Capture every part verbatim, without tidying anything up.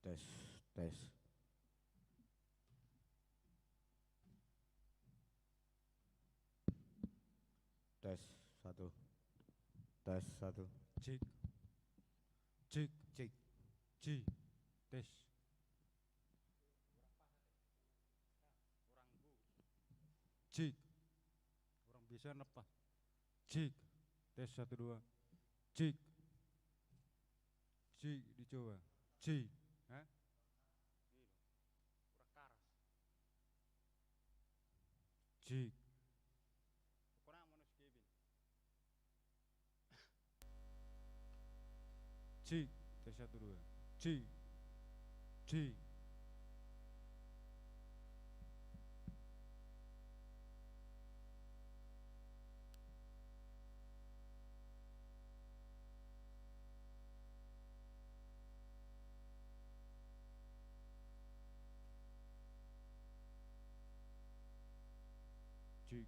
Tes, tes. Tes, satu. Tes, satu. Cik. Cik. Cik. Cik. Tes. Cik. Kurang bisa napa? Cik. Tes, satu, dua. Cik. Cik, dicoba. Cik. Hah? Kurang karas. Cik. Kurang mana si Kevin? Cik, tes, satu, dua. Cik. Cik. Cik.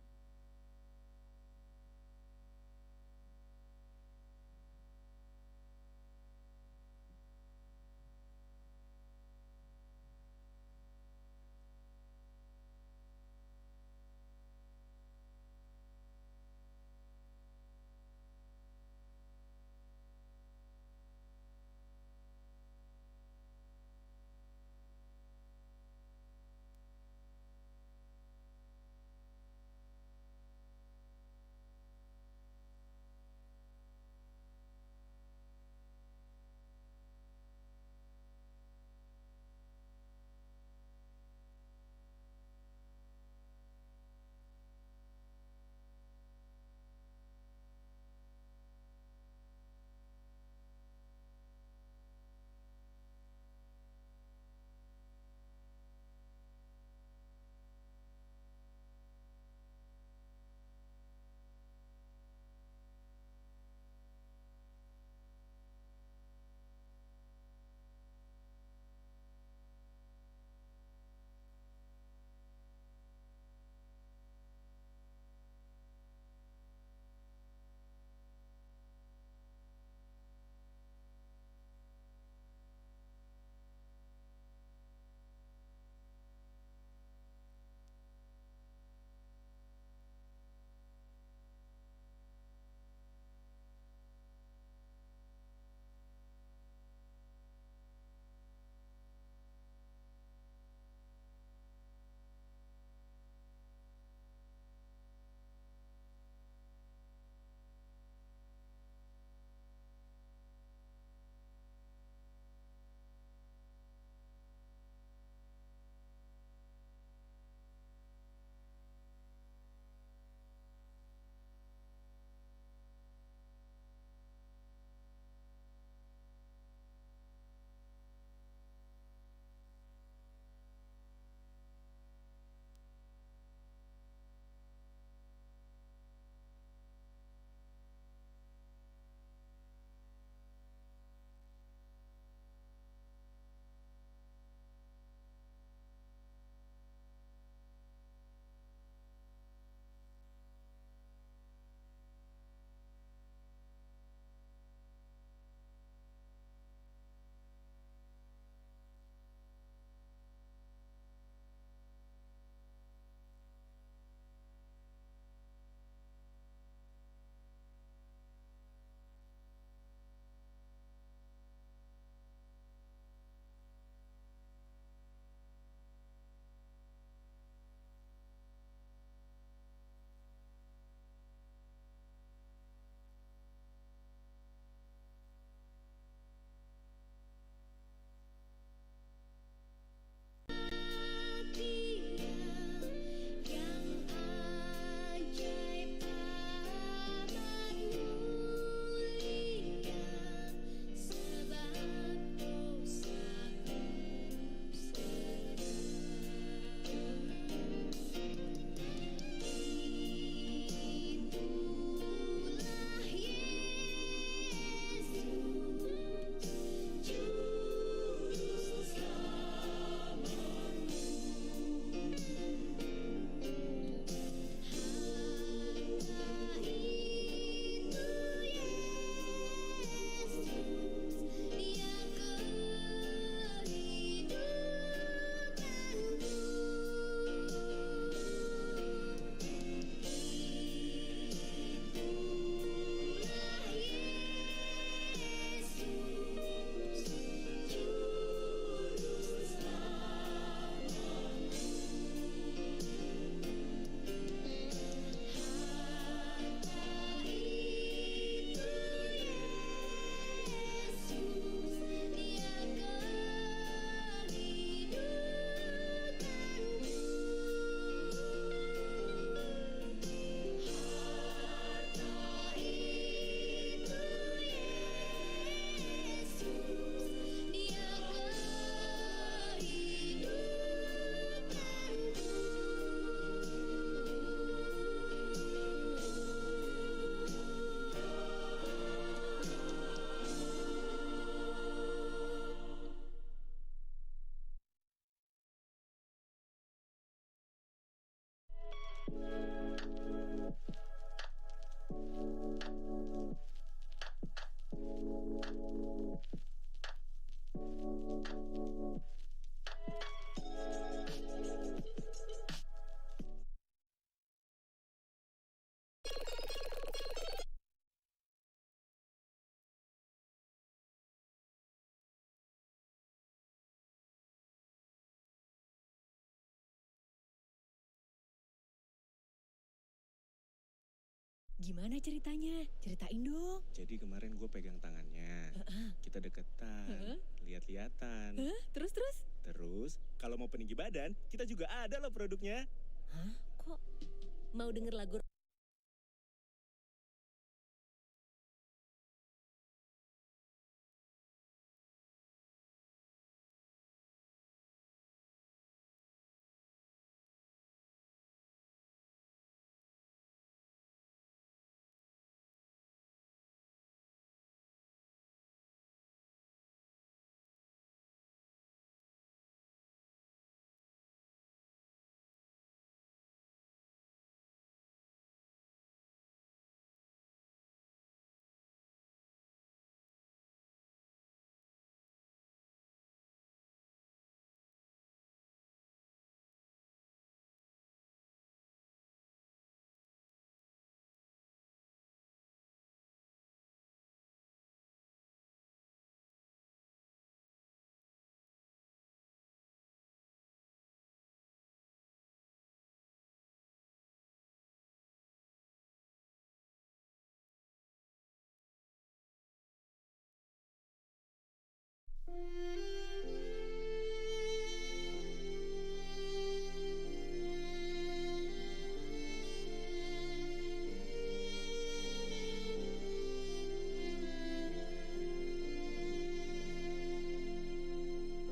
Gimana ceritanya? Ceritain dong. Jadi kemarin gue pegang tangannya. Heeh. Kita deketan, heeh, lihat-lihatan. Hah? Terus, terus? Terus, kalau mau peninggi badan, kita juga ada loh produknya. Hah? Kok mau denger lagu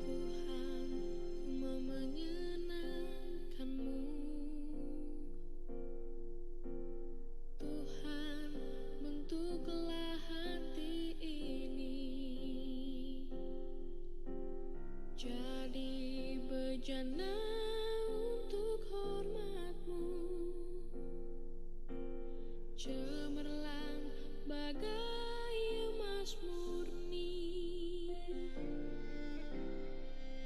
Tuhan, ku mau menyenangkan-Mu. Tuhan, bentuklah hati ini jadi bejana untuk hormat-Mu. Cemerlang bagai emas murni.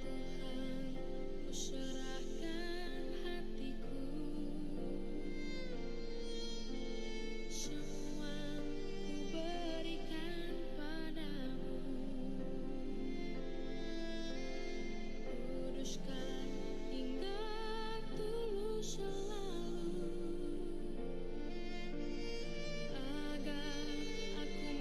Tuhan, ku serahkan hatiku. Semua ku berikan pada-Mu. Kuduskan hingga tulus selalu, agar aku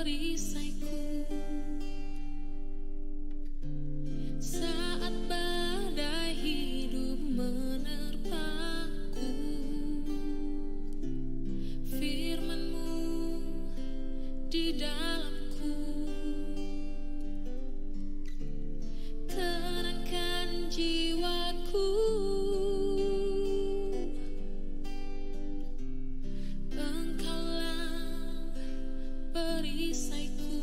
perisaiku. Saat badai hidup menerpaku, firman-Mu di dalamku. Tenangkan jiwaku, Engkaulah perisaiku.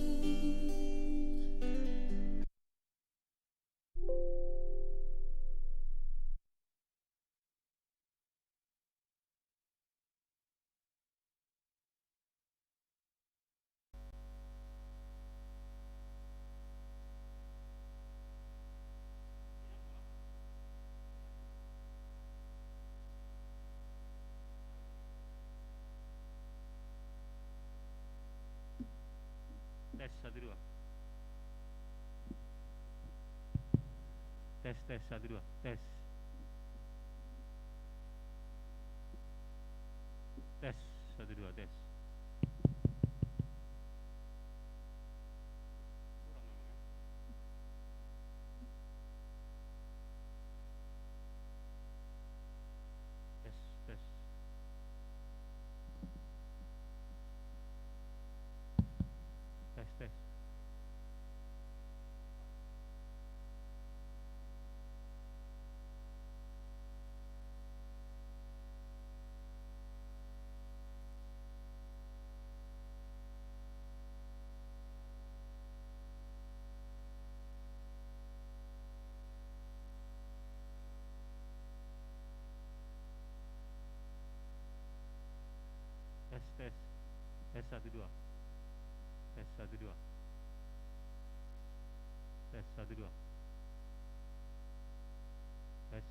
Tes, satu, dua. Tes, tes, satu, dua. Tes. Tes, satu, dua, tes. Kurang memang, ya. Tes, tes. Tes, tes. Tes, tes. Tes, satu, dua. Tes, satu, dua. Tes, satu, dua. Tes.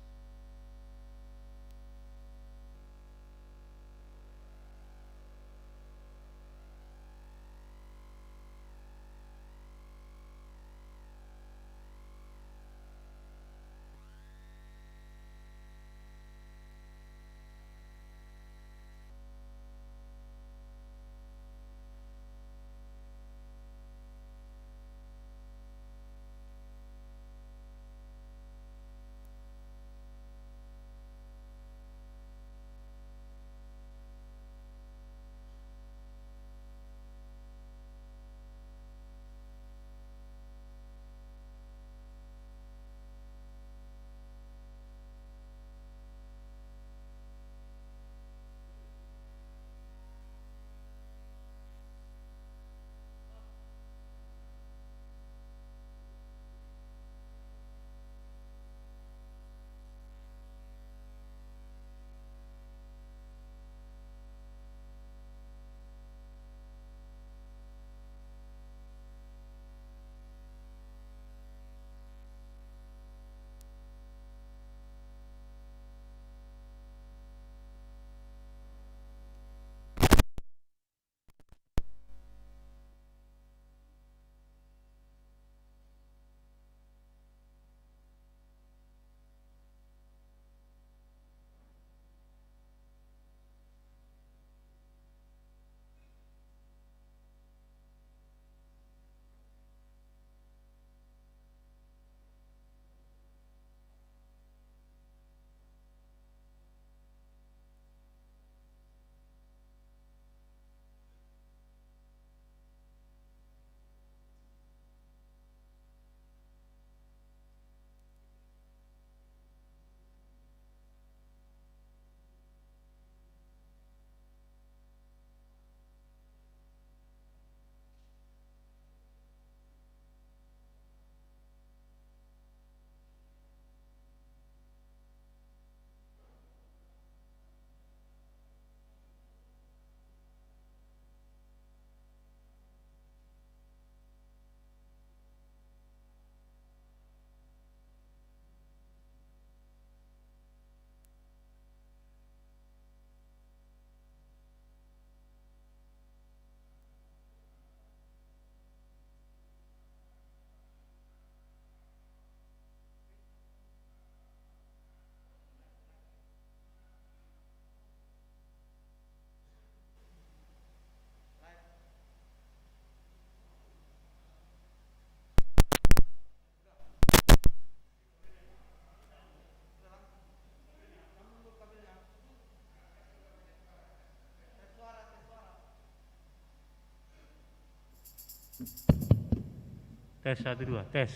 Tes, satu, dua, tes.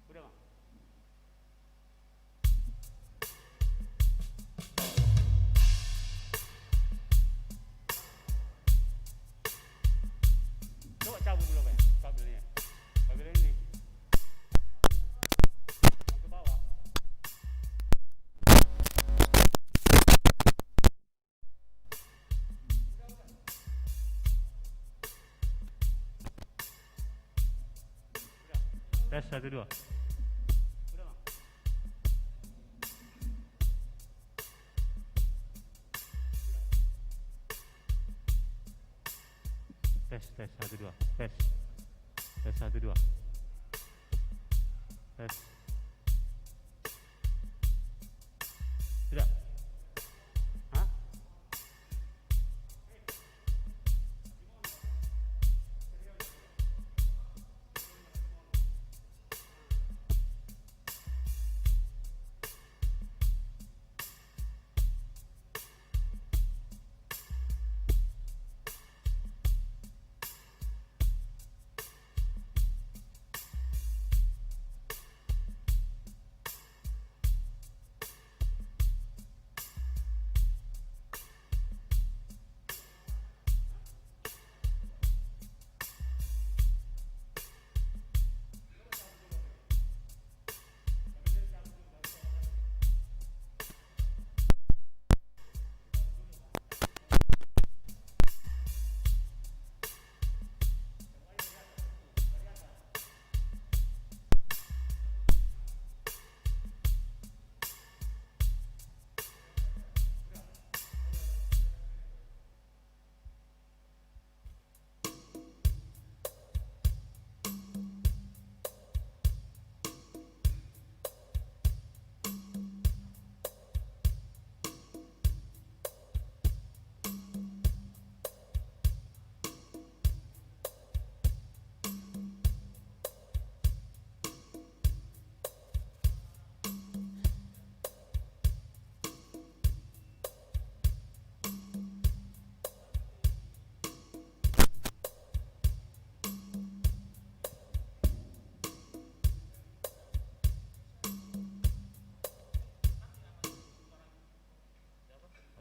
Udah, Bang. Coba cabut dulu, Bang, kabelnya. Kabel ini. Yang ke bawah. Tes, satu, dua. Tes, tes, satu, dua. Tes. Tes, satu, dua. Tes. Sudah? Hah?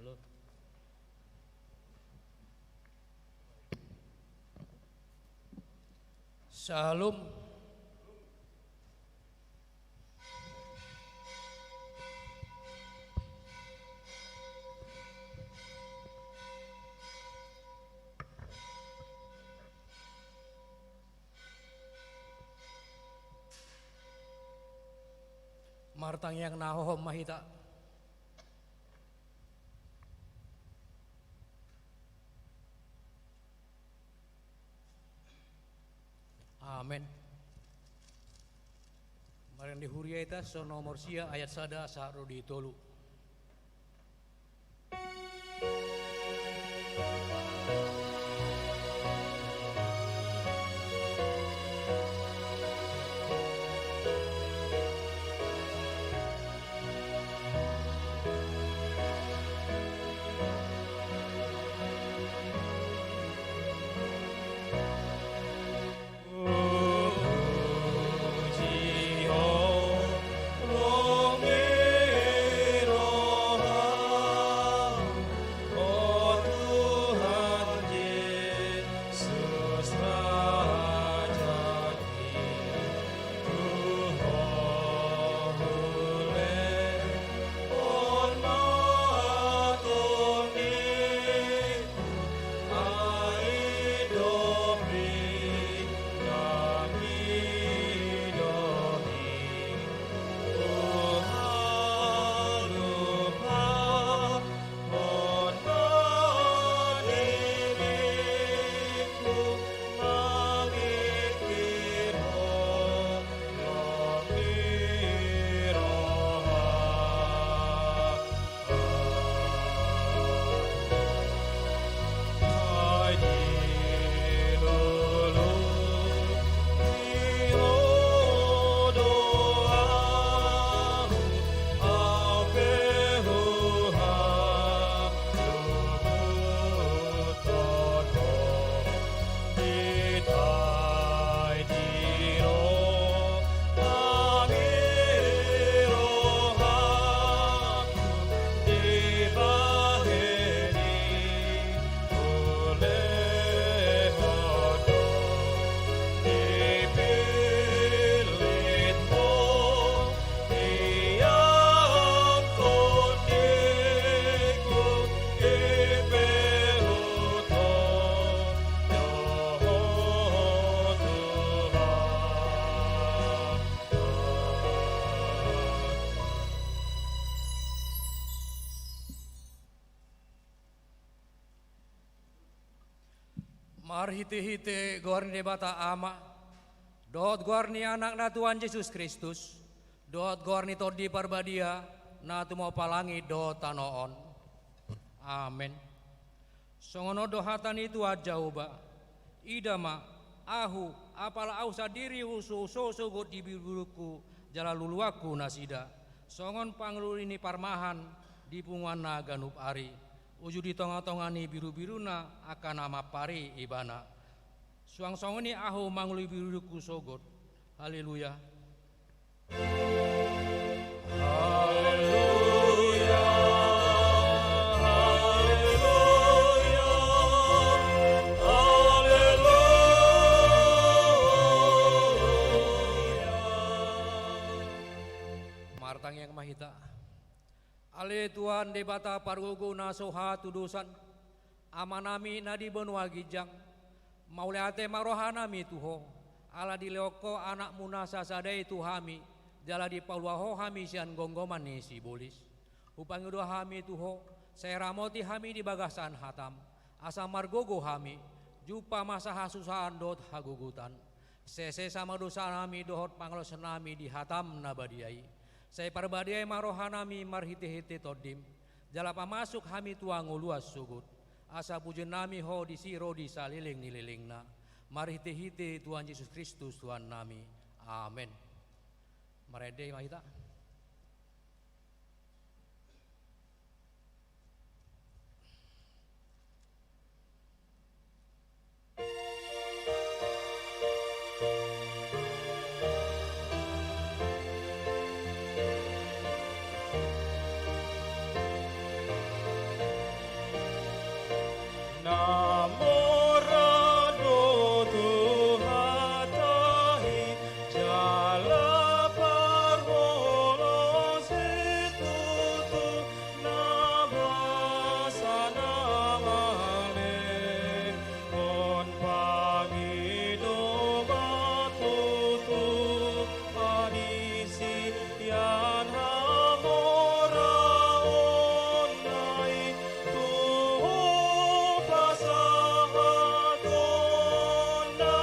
Halo. Syalom. Martangiang na hohom ma hita. Amen. Marende huria hita, so nomor sia, ayat sada sahat ro di tolu. Marhitehite goar ni Debata Ama, dohot goar ni Anakna Tuhan Jesus Kristus, dohot goar ni Tondi Parbadia, na tumompa langit dohot tano on. Amen. Songon on do hata ni Tuhan Jahowa: Ida ma, ahu, apala ahu sandiri husoso sogot di birubirungku jala luluanku nasida, songon pangoluli ni parmahan di punguanna ganup ari, uju di tongatonga ni birubiruna angka na mampari ibana. Suang songon i ahu mangoluli birubirungku sogot. Haleluya. Haleluya, haleluya, haleluya. Martangiang ma hita. Ale Tuhan Debata pargogo na so hatudosan, Amanami na di banua ginjang, mauliate ma rohanami tu Ho, ala dilehon Ho Anakmu na sasada i tu hami, jala dipalua Ho hami sian gomgoman ni sibolis. Hupangido hami tu Ho, sai ramoti hami di bagasan hataM, asa margogo hami, jumpa masa hasusahan dohot hagogotan. Sesesa ma dosanami dohot pangalaosionami di hataM na badia i. Sai parbadiai ma rohanami marhitehite TondiM, jala pamasuk hami tu hangoluan sogot, asa pujionnami Ho disi ro di saleleng ni lelengna. Marhitehite Tuhan Jesus Kristus Tuhannami. Amen. Marende ma hita. Na mora do tu hata i, jala parholong situtu na basa na malehon pangido ma tutu. Adisi ian hamoraonna i tu pasahatonna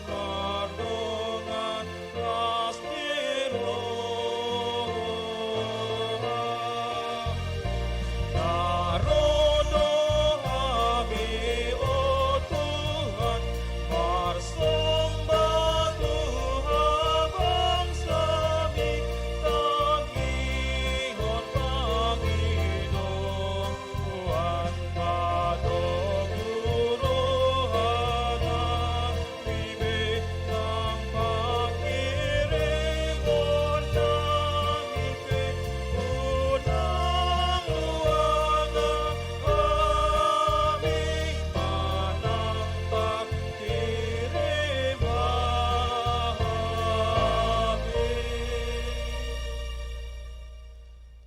mardongan las ni roha. Na ro do hami, o Tuhan, marsomba tu habangsami, tangihon pangidoan patogu rohana.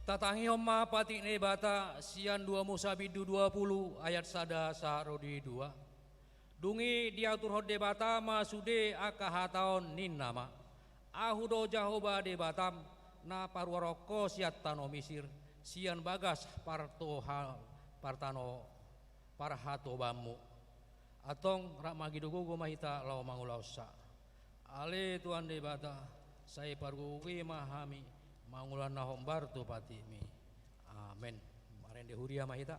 Tatangihon ma patik ni Debata sian dua Musa bindu dua pulu ayat sada sahat ro di dua. Dung i diaturhon Debata ma sude angka hata on, ninna ma: Ahu do Jahowa Debatam, na paruarhon ho sian tano Misir, sian bagas partoha-, partano parhatobanmu. Antong rap mangido gogo ma hita laho mangulahonsa. Ale Tuhan Debata, sai pargogoi ma hami mangulahon na hombar tu patikmi. Amen. Marende huria ma hita.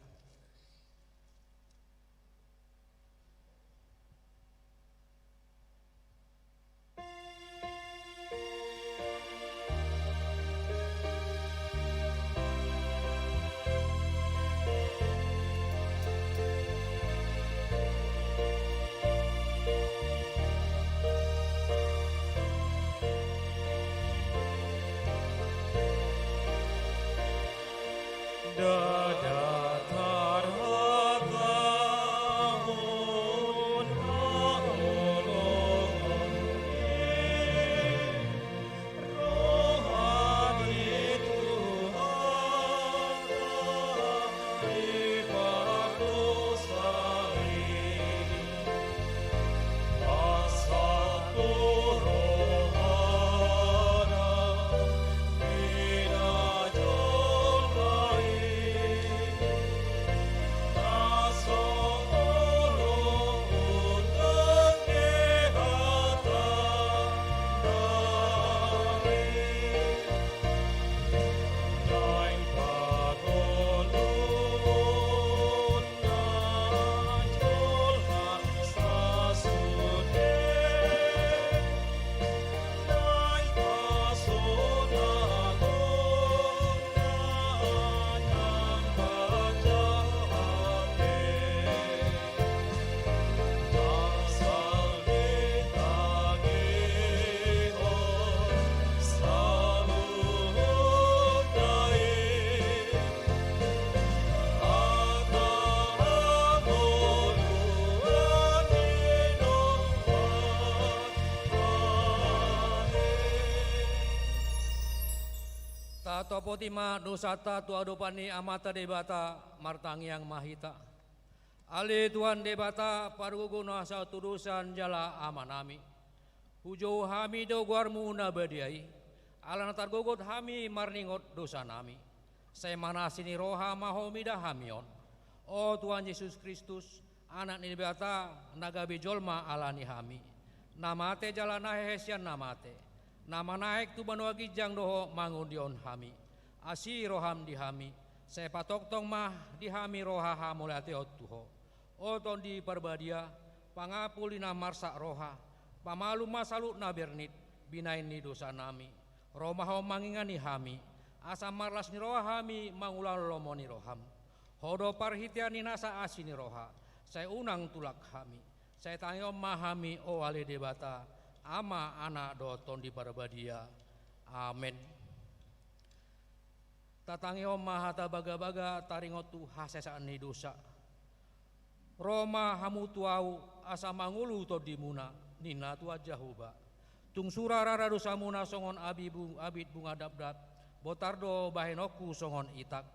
Topoti ma dosanta tu adopan ni Amanta Debata, martangiang ma hita. Ale Tuhan Debata, pargogo na so tudosan jala amanami, hujou hami do goarmu na badia i, ala na targogot hami marningot dosanami. Sai manasi ni roha ma Ho mida hami on. O Tuhan Jesus Kristus, Anak ni Debata, na gabe jolma ala ni hami, na mate jala na hehe sian na mate, na manaek tu banua ginjang do Ho mangondihon hami. Asi roham di hami, sai patongtong ma di hami roha hamauliateon tu Ho. O Tondi Parbadia, pangapul ni na marsak roha, pamalum ma saluhut na bernit, binahen ni dosanami. Ro ma Ho mangingani hami, asa marlas ni roha hami mangulahon lomo ni roham. Ho do parhitean ni nasa asi ni roha, sai unang tulak hami. Sai tangihon ma hami, o ale Debata, Ama, Anak dohot Tondi Parbadia. Amen. Tatangihon ma hata bagabaga taringot tu hasesaan ni dosa. Ro ma hamu tu Ahu asa mangolu tondimuna, ninna Tuhan Jahowa. Tung sura rara dosamuna songon abi bu-, abit bunga dapdap, botar do bahenonku songon itak.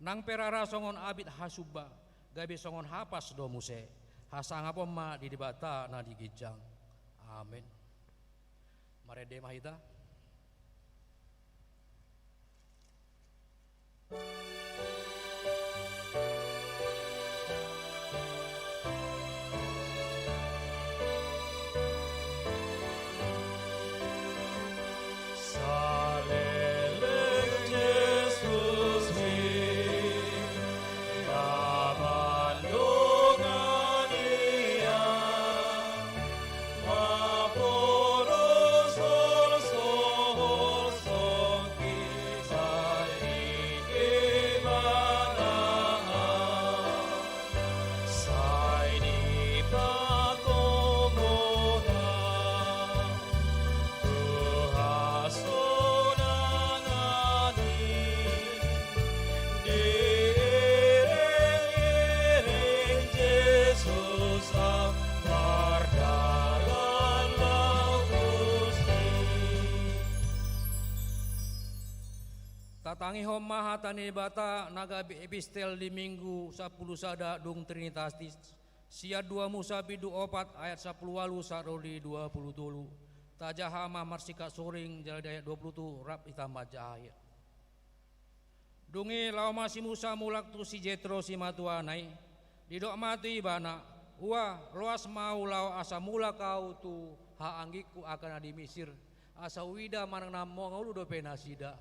Nang pe rara songon abit hasumba, gabe songon hapas do muse. Hasangapon ma di Debata na di ginjang. Amen. Marende ma hita. Saleleng Jesus i, Amang dongan ia. Tatangihon ma hata ni Debata na gabe epistel di Minggu sampulu sada dung Trinitatis, sian dua Musa bindu opat ayat sampulu ualu sahat ro di dua pulu tolu. Tajaha ma marsingkat soring, jala di ayat dua pulu tolu rap hita manjaha i. Dung i laho ma si Musa mulak tu si Jetro simatuana i. Didok ma tu ibana, ua, loas ma ahu laho asa mulak ahu tu haanggingku angka na di Misir, asa huida manang na mangolu dope nasida.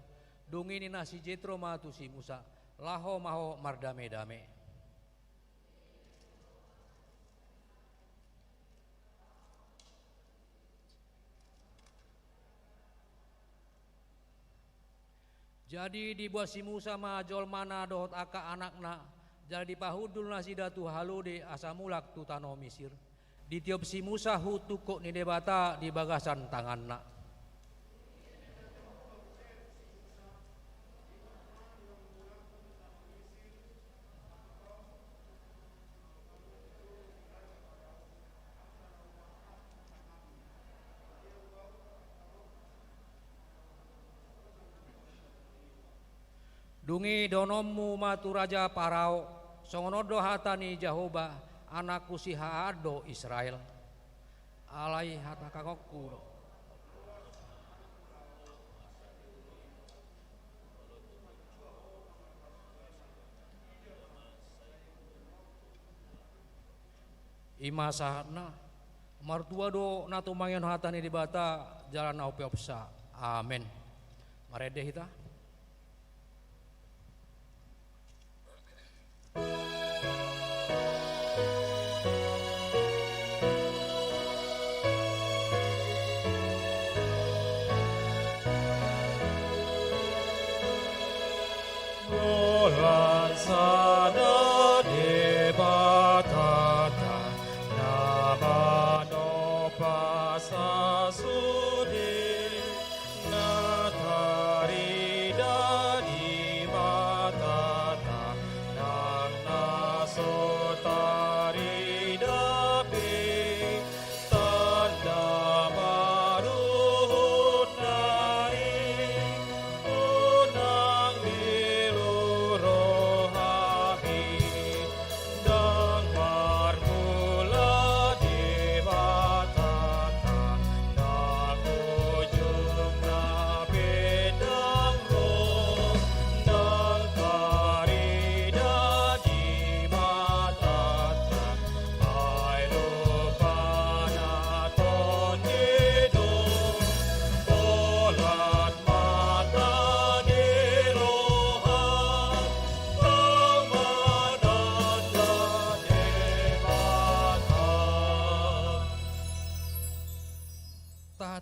Dung i ninna si Jetro ma tu si Musa, laho ma ho mardamedame. Jadi diboan si Musa ma jolmana dohot angka anakna, jala dipahundul nasida tu halode asa mulak tu tano Misir. Ditiop si Musa hut tungkot ni Debata di bagasan tanganna. Dung i dohononmu ma tu raja Parao, songon on do hata ni Jahowa, anakku sihahaan do Israel. Alai hatahatonku do. I ma sahatna. Martua do na tumangihon hata ni Debata jala na umpeopsa. Amen. Marende hita. Holan sada Debatanta na manompa sasude, na tarida di matanta nang na so tarida pe. Tanda ma do hona i, hona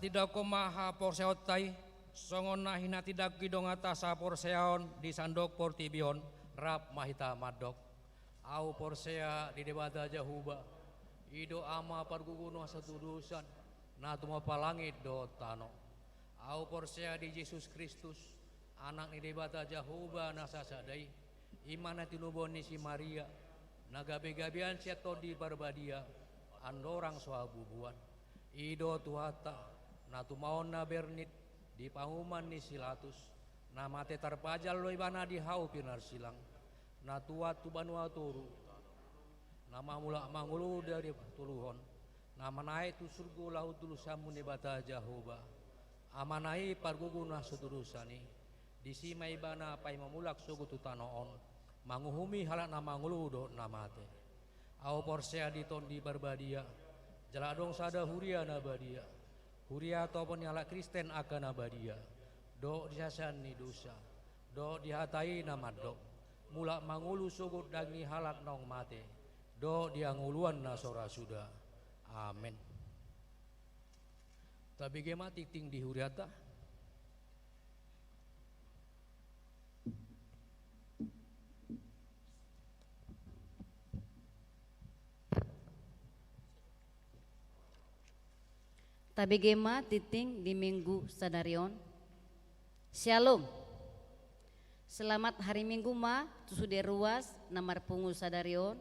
Tindangkon ma haporseaonta i, songon na hinatindangki donganta saporseaon di sandok portibi on. Rap ma hita mandok. Ahu porsea di Debata Jahowa, i do Ama pargogo na so tudosan, na tumompa langit dohot tano. Ahu porsea di Jesus Kristus, Anak ni Debata Jahowa na sasada i, i ma na tinubuan ni si Maria, na gabegabean sian Tondi Parbadia, andorang so habubuan. I do Tuhanta, na tumaon na bernit di panguhuman ni si Pilatus, na mate tarpajal do Ibana di hau pinarsilang, na tuat tu banua toru, na mamulak mangolu dari patoluhon, na manaek tu surgo laho tu ulosanmu Debata Jahowa, Amana i pargogo na so tudosan i. Disi ma Ibana paima mulak sogot tu tano on, manguhumi halak na mangolu dohot na mate. Ahu porsea di Tondi Parbadia, jala adong sada huria na badia, huria topot ni halak Kristen angka na badia, dohot di hasesaan ni dosa, dohot di hata i na mandok, mulak mangolu sogot daging ni halak naung mate, dohot di hangoluan na so ra suda. Amen. Tabege ma tingting di hurianta. Tabege ma tingting di Minggu sadari on. Syalom. Selamat hari Minggu ma tu sude ruas na marpungu sadari on,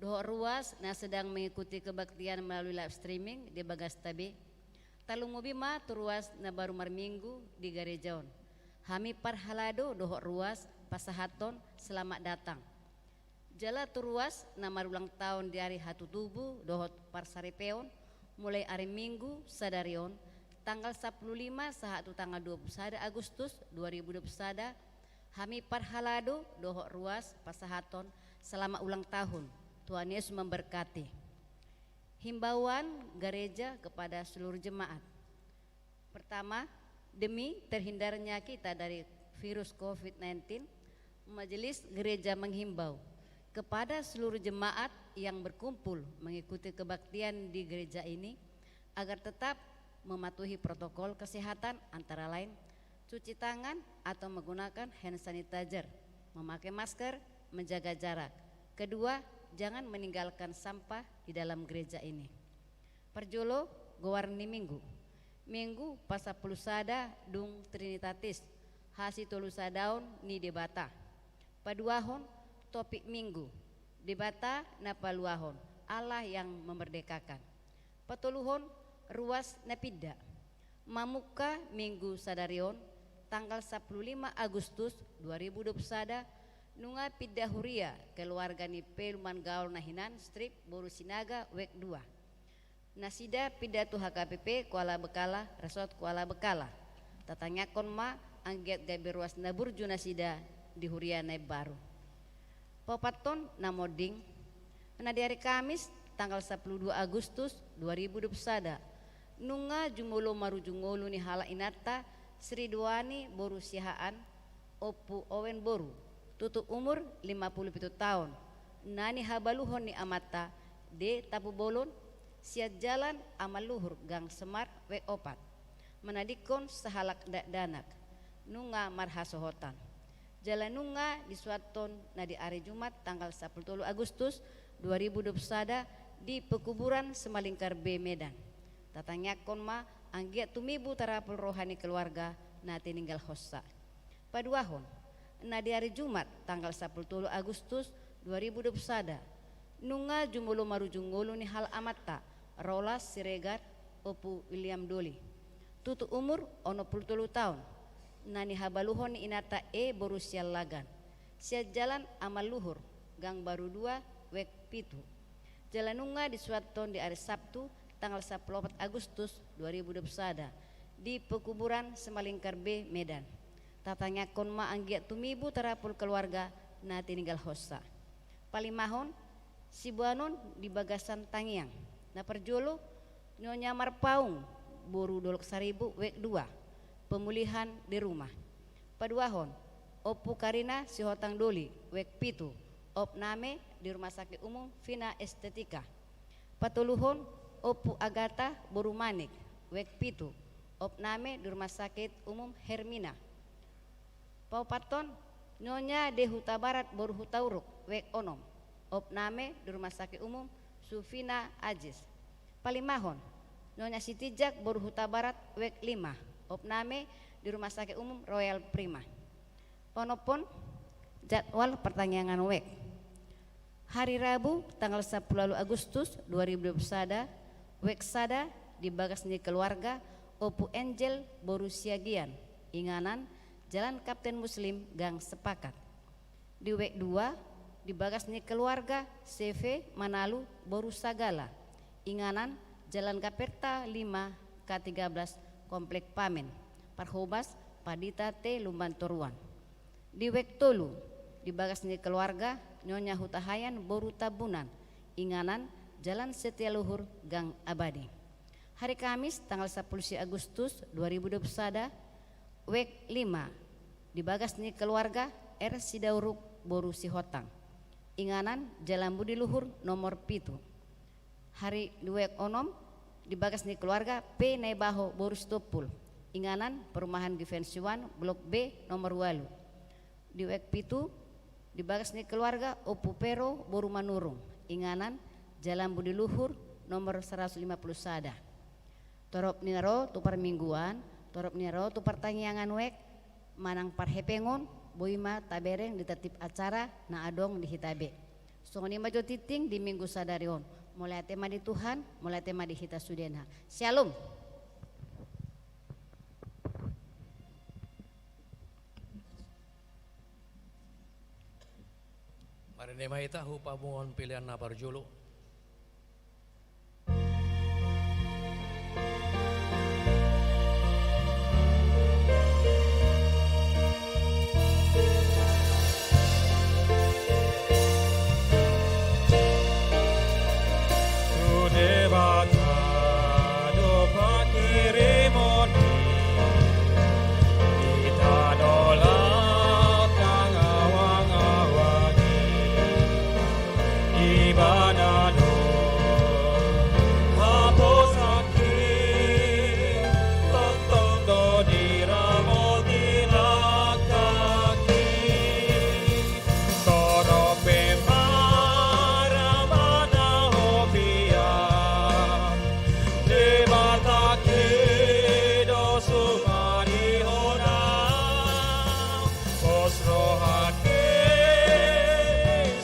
dohot ruas na sedang mengikuti kebaktian melalui live streaming di bagasta be. Tarlumobi ma tu ruas na baru marminggu di gareja on. Hami parhalado dohot ruas pasahathon selamat datang. Jala tu ruas na marulang taon di ari hatutubu dohot parsaripeon, mulai ari Minggu sadari on, tanggal sampulu lima sahat tu tanggal dua pulu sada Agustus dua ribu dua pulu sada, hami parhalado dohot ruas pasahathon selamat ulang tahun. Tuhan Yesus memberkati. Himbauan gereja kepada seluruh jemaat. Pertama, demi terhindarnya kita dari virus covid sembilan belas, Majelis Gereja menghimbau kepada seluruh jemaat yang berkumpul mengikuti kebaktian di gereja ini agar tetap mematuhi protokol kesehatan, antara lain cuci tangan atau menggunakan hand sanitizer, memakai masker, menjaga jarak. Kedua, jangan meninggalkan sampah di dalam gereja ini. Parjolo, goar ni Minggu. Minggu pasampulu sada dung Trinitatis, hasitolusadaon ni Debata. Paduahon, topik Minggu, Debata na paluahon, Allah yang memerdekakan. Patoluhon, ruas na pinda. Mamungka Minggu sadari on, tanggal sampulu lima Agustus dua ribu dua pulu sada, nunga pinda huria keluarga ni Peluman Gaol na hinan Strip boru Sinaga wek dua. Nasida pinda tu H K P P Kuala Bekala, Resort Kuala Bekala. Tatangiangkon ma anggiat gabe ruas na burju nasida di huria na imbaru. Paopathon na monding, na di ari Kamis tanggal sampulu dua Agustus dua ribu dua pulu sada, nunga jumolo marujung ngolu ni halak inanta Sri Doani boru Siahaan, Ompu Owen boru, tutu umur lima pulu pitu taon, na nihabaluhon ni amanta D Tampubolon, sian Jalan Amaluhur Gang Semar wek opat. Manadingkon sahalak dakdanak, nunga marhasohotan. Jala nunga disuanhon na di ari Jumat tanggal sampulu tolu Agustus dua ribu dua pulu sada di pekuburan Simalingkar B Medan. Tatangiangkon ma anggiat tumibu tarapul roha ni keluarga na tininggalhonsa. Paduahon, na di ari Jumat tanggal sampulu tolu Agustus dua ribu dua pulu sada, nunga jumolo marujung ngolu ni halak amanta Rolas Siregar, Ompu William Doli, tutu umur onom pulu tolu taon, na nihabaluhon ni inanta E boru Siahaan Lagan, sian Jalan Amaluhur Gang Baru dua wek pitu. Jala nunga disuanhon di ari Sabtu tanggal sampulu opat Agustus dua ribu dua pulu sada di pekuburan Simalingkar B Medan. Tatangiangkon ma anggiat tumibu tarapul keluarga na tininggalhonsa. Palimahon, siboanon di bagasan tangiang. Na parjolo, Nyonya Marpaung boru Dolok Saribu wek dua, pemulihan di rumah. Paduahon, Ompu Karina Sihotang Doli wek pitu, opname di Rumah Sakit Umum Vina Estetika. Patoluhon, Ompu Agata boru Manik wek pitu, Opname di Rumah Sakit Umum Hermina. Paopathon, Nyonya de Hutabarat boru Hutauruk, wijk onom. Opname di Rumah Sakit Umum Sufina Aziz. Palimahon, Nyonya Sitinjak boru Hutabarat, wijk lima. Opname di Rumah Sakit Umum Royal Prima. Paonomhon, jadwal partangiangan wijk. Hari Rabu tanggal sampulu ualu Agustus dua ribu dua puluh sada, wijk sada, di bagas ni keluarga Ompu Angel boru Siagian, inganan Jalan Kapten Muslim Gang Sepakat. Di wijk dua, di bagas ni keluarga C V Manalu boru Sagala, inganan Jalan Gaperta lima K tiga belas Komplek Pamen, parhobas Pandita T Lumban Toruan. Di wijk tolu, di bagas ni keluarga Nyonya Hutahayan boru Tambunan, inganan Jalan Setialuhur Gang Abadi. Hari Kamis tanggal sampulu sia Agustus dua ribu dua puluh sada, wijk lima, di bagas ni keluarga R Sidauruk boru Sihotang, inganan Jalan Budi Luhur nomor pitu. Hari di wijk onom, di bagas ni keluarga P Naibaho boru Sitompul, inganan Perumahan Givenchy One Blok B nomor ualu. Di wijk pitu, di bagas ni keluarga Ompu Pero boru Manurung, inganan Jalan Budi Luhur nomor saratus lima pulu sada. Torop ni na ro tu parmingguan, torop ni na ro tu partangiangan wijk, manang parhepengon, boi ma tabereng di tatip acara na adong di hita be. Songon i ma jo tingting di minggu sadari on. Mauliate ma di Tuhan, mauliate ma di hita sudena. Syalom. Marende ma hita hu pamungon pelean na parjolo. Tu Debata do panghirimon i, di tano laut nang awang-awang i. Ibana do haposanki, tongtong do diramoti langkangki. Torop pe ma ra manahop ia, Debatangki do sumarihona. Pos rohangki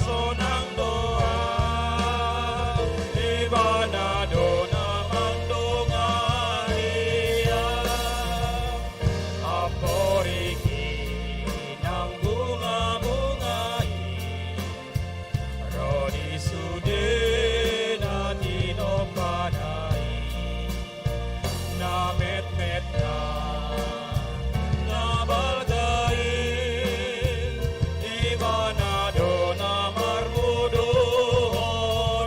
sonang do au, Ibana do na mandongani au. Amporik i nang bunga-bunga i, ro di sude na tinompana i. Na metmet nang na balga i, Ibana do na marbodohon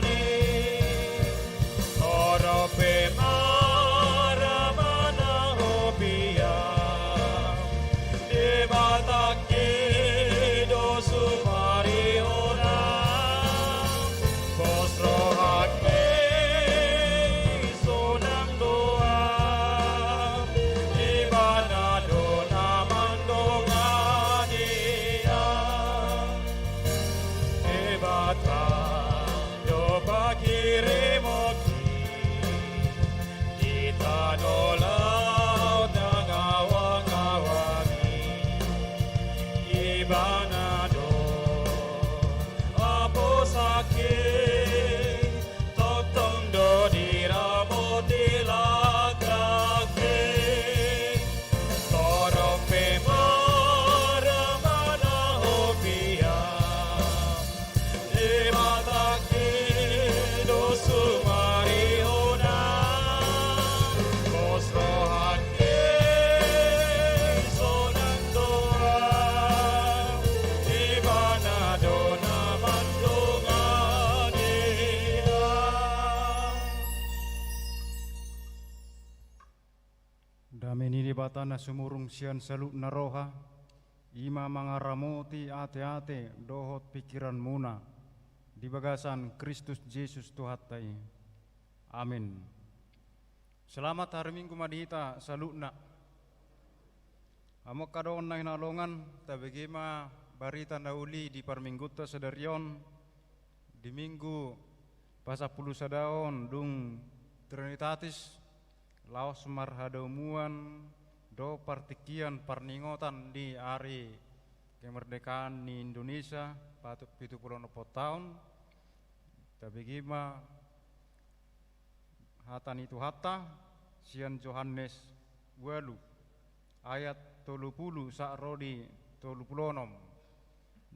i. Torop pe ma ra manahop ia, Debatangki do sumarihona. Pos rohangki sonang do au, Ibana do na mandongani au. Debata do panghirimonki, di tano laut nang awang-awang i. Ibana do haposanki, tongtong do diramoti langkangki. Torop pe ma ra manahop ia, Debatangki do sumarihona. Pos rohangki sonang do au, Ibana do na mandongani au. Dame ni Debata na sumurung sian saluhutna roha, i ma mangaramoti ate-ate dohot pingkiranmuna di bagasan Kristus Jesus Tuhanta i. Amen. Selamat hari Minggu ma di hita saluhutna. Hamu angka dongan na hinaholongan, tabege ma barita na uli di parminggunta sadari on, di Minggu pasampulu sada on dung Trinitatis, laos marhadomuan dohot partingkian parningotan di ari kemerdekaan ni Indonesia, patut pitu pulu onom taon. Tabege ma hata ni Tuhanta sian Johannes ualu ayat tolu pulu sahat ro di tolu pulu onom.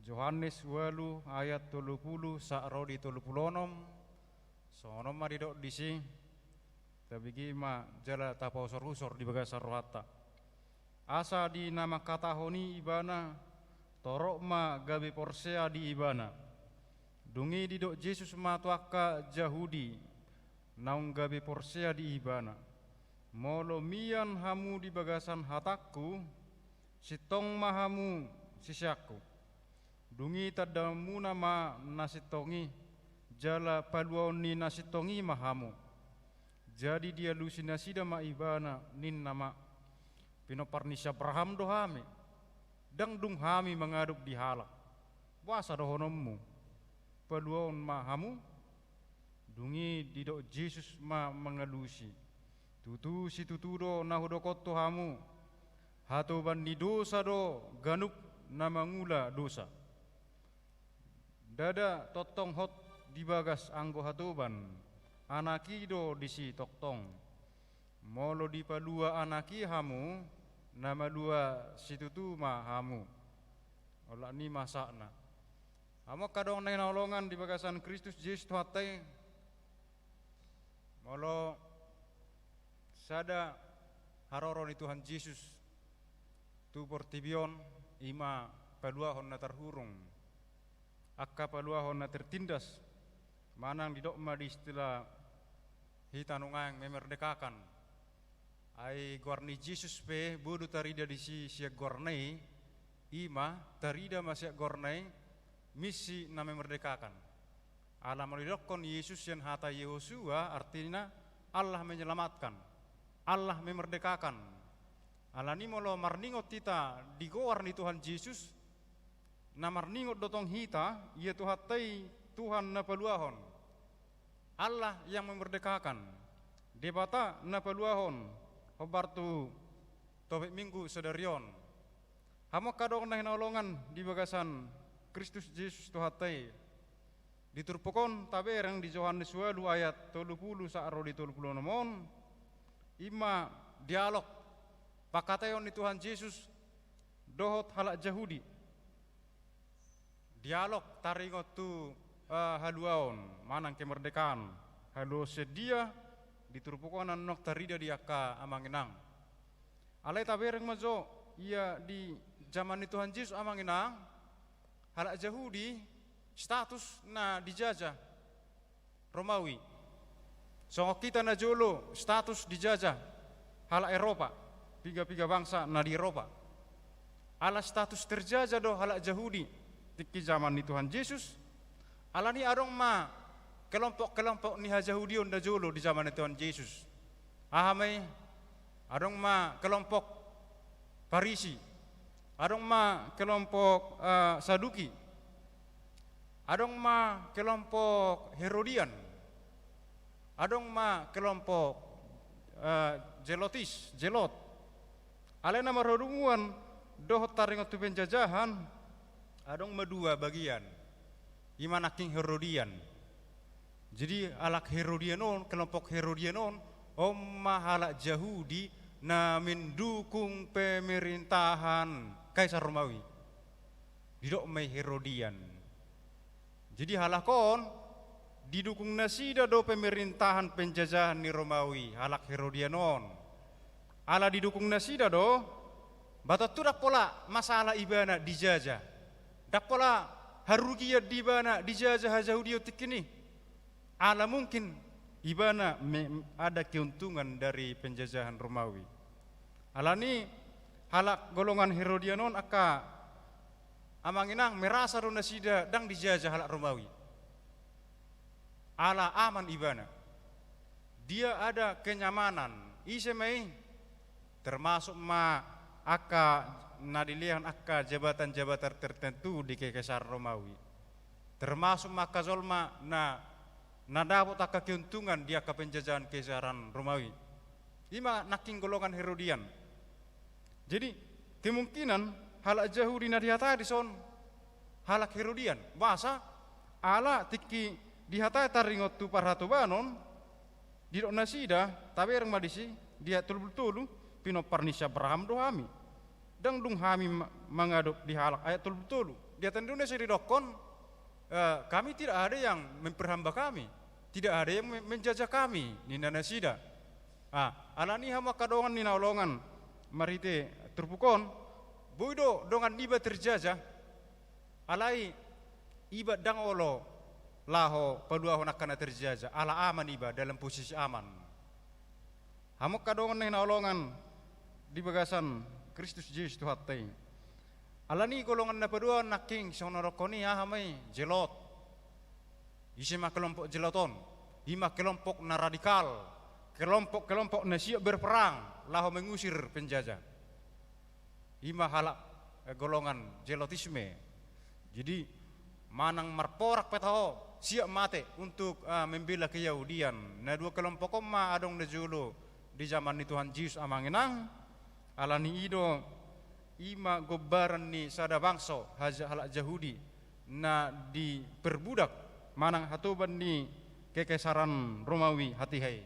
Johannes ualu ayat tolu pulu sahat ro di tolu pulu onom. Songon on ma didok disi. Tabege ma jala tapausor-usor di bagasan rohanta. Asa di na mangkatahon i ibana, torop ma gabe porsea di ibana. Dung i didok Jesus ma tu angka Jahudi naung gabe porsea di ibana: Molo mian hamu di bagasan hatangku, sintong ma hamu siseanku. Dung i tandaonmuna ma na sintong i, jala paluaon ni na sintong i ma hamu. Jadi dialusi nasida ma ibana, ninna ma: Pinompar ni si Abraham do hami, ndang dung hami mangadop di halak. Boasa dohononmu: Paluaon ma hamu? Dung i didok Jesus ma mangalusi: Tutu situtu do na hudok on tu hamu, hatoban ni dosa do ganup na mangula dosa. Ndada tongtong hot di bagas anggo hatoban, Anak i do disi tongtong. Molo dipalua Anak i hamu, na malua situtu ma hamu. Olat ni ma sahatna. Hamu angka dongan na hinaholongan di bagasan Kristus Jesus Tuhanta i, molo sada haroro ni Tuhan Jesus tu portibi on, i ma paluahon na tarhurung, angka paluahon na tertindas, manang didok ma di istilah hita nuaeng memerdekakan. Ai goar ni Jesus pe boi do tarida disi sian goarna i, i ma tarida ma sian goarna i, Misi na memerdekakan. Ala molo didokkon Yesus sian hata Yehosua, artina Allah menyelamatkan, Allah memerdekakan. Alani molo marningot hita di goar ni Tuhan Jesus, na marningot do tong hita, ia Tuhanta i Tuhan na paluahon, Allah yang memerdekakan, Debata na paluahon, hombar tu topik Minggu sadari on. Hamu angka dongan na hinaholongan di bagasan Kristus Jesus Tuhanta i. Di turpuk on tabereng di Johannes ualu ayat tolu pulu sahat ro di tolu pulu onom on, i ma dialog pangkataion ni Tuhan Jesus dohot halak Jahudi. Dialog taringot tu, eh, haluaon manang kemerdekaan. Haluaon sian dia, di turpuk on annon tarida di angka amang inang. Alai tabereng ma jo, ia di jaman ni Tuhan Jesus, amang inang, halak Jahudi status na dijajah Romawi. Songon hita na jolo, status dijajah halak Eropa, piga-piga bangsa na di Eropa. Ala status terjajah do halak Jahudi tingki jaman ni Tuhan Jesus. Alani adong ma kelompok-kelompok ni hajahudion na jolo di jaman ni Tuhan Jesus. Aha ma i? Adong ma kelompok Parisi, adong ma kelompok, eh, Saduki, adong ma kelompok Herodian, adong ma kelompok, eh, Zelotis, Zelot. Alai na marhadomuan dohot taringot tu penjajahan, adong ma dua bagian. I ma nangkin Herodian. Jadi halak Herodian on, kelompok Herodian on, on ma halak Jahudi na mendukung pemerintahan Kaisar Romawi. Didok ma i Herodian. Jadi halak on didukung nasida do pemerintahan penjajahan ni Romawi, halak Herodian on. Ala didukung nasida do, ba tontu ndang pola masalah ibana dijajah. Ndang pola harugian di ibana dijajah hajahudion tingki i. Ala mungkin ibana me-, ada keuntungan dari penjajahan Romawi. Alani halak golongan Herodian on, angka amang inang, merasa do nasida ndang dijajah halak Romawi. Ala aman ibana. dia ada kenyamanan. Ise ma i? Termasuk ma angka na dilehon angka jabatan-jabatan tertentu di Kekaisaran Romawi. Termasuk ma angka jolma na, na dapot angka keuntungan di angka penjajahan Kekaisaran Romawi. I ma nangkin golongan Herodian. Jadi, kemungkinan halak Jahudi na dihatai dison halak Herodian. Boasa? Ala tingki dihatai taringot tu parhatobanon, didok nasida, tabereng ma disi, di ayat tolu pulu tolu, pinompar ni si Abraham do hami. Ndang dung hami ma-, mangadop di halak, ayat tolu pulu tolu. Di hata ni Indonesia didokkon, eh, kami tidak ada yang memperhamba kami. Tidak ada yang me-, menjajah kami, ninna nasida. Ah, alani i hamu angka dongan ni na holongan marhite turpuk on, boi do dongan niba terjajah, alai iba ndang olo laho paluahon angka na terjajah, ala aman iba dalam posisi aman. Hamu angka dongan ni na holongan di bagasan Kristus Jesus Tuhanta i. Alani i golongan na paduahon nangkin songon na dokkon i aha ma i, Zelot. Ise ma kelompok Zelot on? I ma kelompok na radikal, kelompok-kelompok na siap berperang laho mengusir penjajah. I ma halak, eh, golongan Zelotisme. Jadi, manang marporang pe taho, siap mate untuk, ah, membela keyahudian. Na dua kelompok on ma adong na jolo di jaman ni Tuhan Jesus, amang inang. Alani i do, i ma gombaran ni sada bangso, haja-, halak Jahudi, na diperbudak manang hatoban ni Kekaisaran Romawi hatiha i.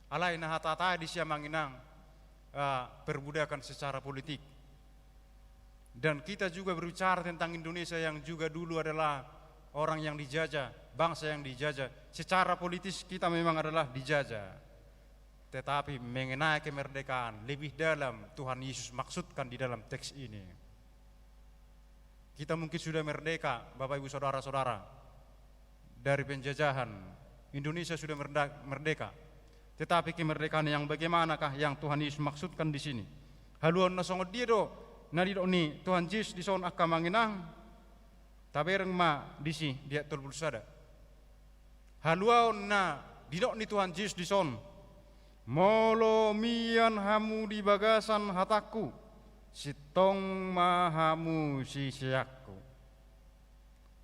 Alai na hatahatai disi, amang inang, ah, perbudakan secara politik. Dan kita juga berbicara tentang Indonesia yang juga dulu adalah orang yang dijajah, bangsa yang dijajah. Secara politis kita memang adalah dijajah. Tetapi mengenai kemerdekaan, lebih dalam Tuhan Yesus maksudkan di dalam teks ini. Kita mungkin sudah merdeka, Bapak Ibu Saudara-saudara, dari penjajahan. Indonesia sudah merda-, merdeka. Tetapi kemerdekaan yang bagaimanakah yang Tuhan Yesus maksudkan di sini? Haluaon na songon dia do na didok ni Tuhan Jesus dison, angka amang inang? Tabereng ma disi di ayat tolu pulu sada. Haluaon na didok ni Tuhan Jesus dison: Molo mian hamu di bagasan hatangku, sintong ma hamu siseanku.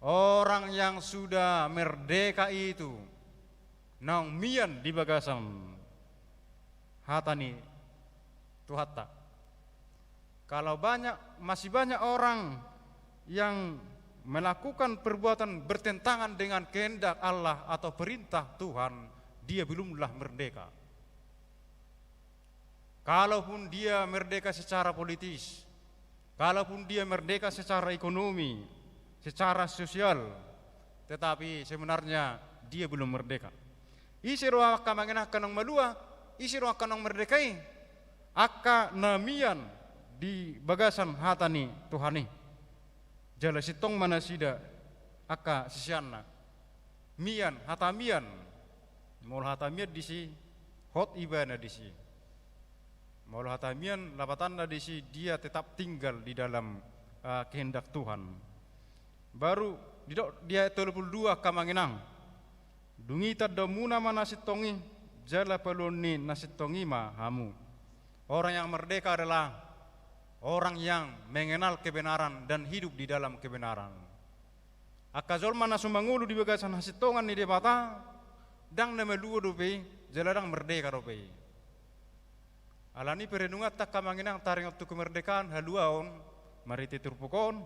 Orang yang sudah merdeka itu naung mian di bagasan hata ni Tuhanta. Kalau banyak, masih banyak orang yang melakukan perbuatan bertentangan dengan kehendak Allah atau perintah Tuhan, dia belumlah merdeka. Kalaupun dia merdeka secara politis, kalaupun dia merdeka secara ekonomi, secara sosial, tetapi sebenarnya dia belum merdeka. Ise do angka amang inang angka naung malua, ise do angka naung merdeka i? Angka na mian di bagasan hata ni Tuhan i. Jala sintong ma nasida angka siseanna. Mian, hata mian. Molo hata mian disi, hot ibana disi. Molo hata mian, lapatanna disi, dia tetap tinggal di dalam, eh, kehendak Tuhan. Baru didok di ayat tolu pulu dua, angka amang inang: Dung i tandaonmuna ma na sintong i, jala paluaon ni na sintong i ma hamu. Orang yang merdeka adalah orang yang mengenal kebenaran dan hidup di dalam kebenaran. Angka jolma na so mangolu di bagasan hasintongan ni Debata, ndang na malua dope i, jala ndang merdeka dope i. Alani i perenunganta, angka amang inang, taringot tu kemerdekaan, haluaon, marhite turpuk on.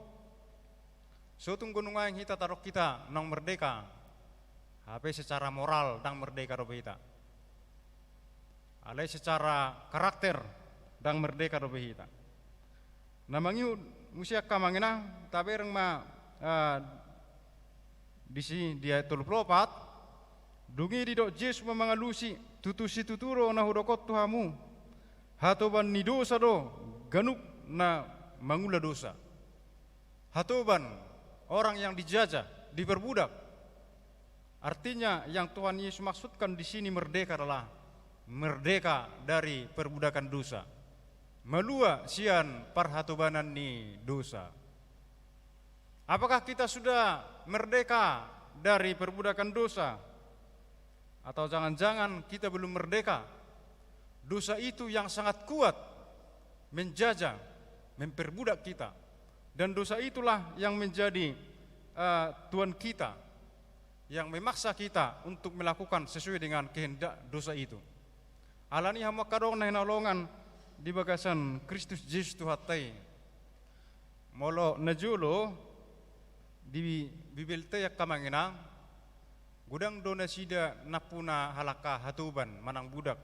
So tung gunung aeng hita tadok hita naung merdeka, hape secara moral ndang merdeka dope hita. Alai secara karakter ndang merdeka dope hita. Na mangihut muse, angka amang inang, tabereng ma, eh, disi di ayat tolu pulu opat. Dung i didok Jesus ma mangalusi: Tutu situtu do na hudok on tu hamu, hatoban ni dosa do ganup na mangula dosa. Hatoban, orang yang dijajah, diperbudak. Artinya, yang Tuhan Yesus maksudkan di sini merdeka adalah merdeka dari perbudakan dosa. Malua sian parhatobanan ni dosa. Apakah kita sudah merdeka dari perbudakan dosa? Atau jangan-jangan kita belum merdeka. Dosa itu yang sangat kuat menjajah, memperbudak kita. Dan dosa itulah yang menjadi, eh, tuan kita, yang memaksa kita untuk melakukan sesuai dengan kehendak dosa itu. Alani i, hamu angka dongan na hinaholongan di bagasan Kristus Jesus Tuhanta i, molo na jolo di Bibelta i, angka amang inang, godang do nasida nampuna halak hatoban manang budak.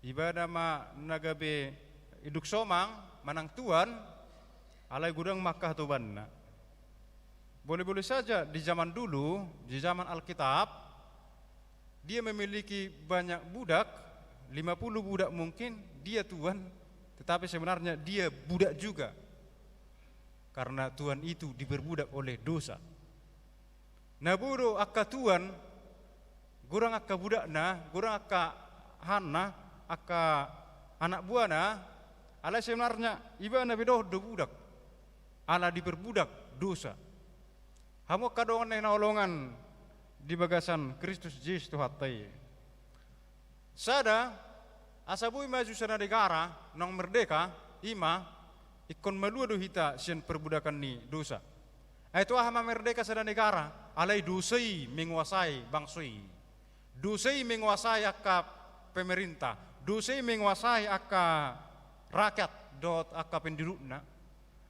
Ibana ma na gabe induk somang manang tuan, alai godang ma angka hatobanna. Boleh-boleh saja di zaman dulu, di zaman Alkitab, dia memiliki banyak budak, lima puluh budak mungkin, dia tuan, tetapi sebenarnya dia budak juga. Karena tuan itu diperbudak oleh dosa. Na boi do angka tuan, godang angka budakna, godang angka ahanna, angka anak buahna, alai sebenarnya ibana pe dohot do budak, ala diperbudak dosa. Hamu angka dongan na hinaholongan di bagasan Kristus Jesus Tuhanta i. Sada, asa boi maju sada negara naung merdeka, i ma, ingkon malua do hita sian perbudakan ni dosa. Ai tu aha ma merdeka sada negara? Alai dosa i menguasai bangso i. Dosa i menguasai angka pemerintah. Dosa i menguasai angka rakyat dohot angka pendudukna.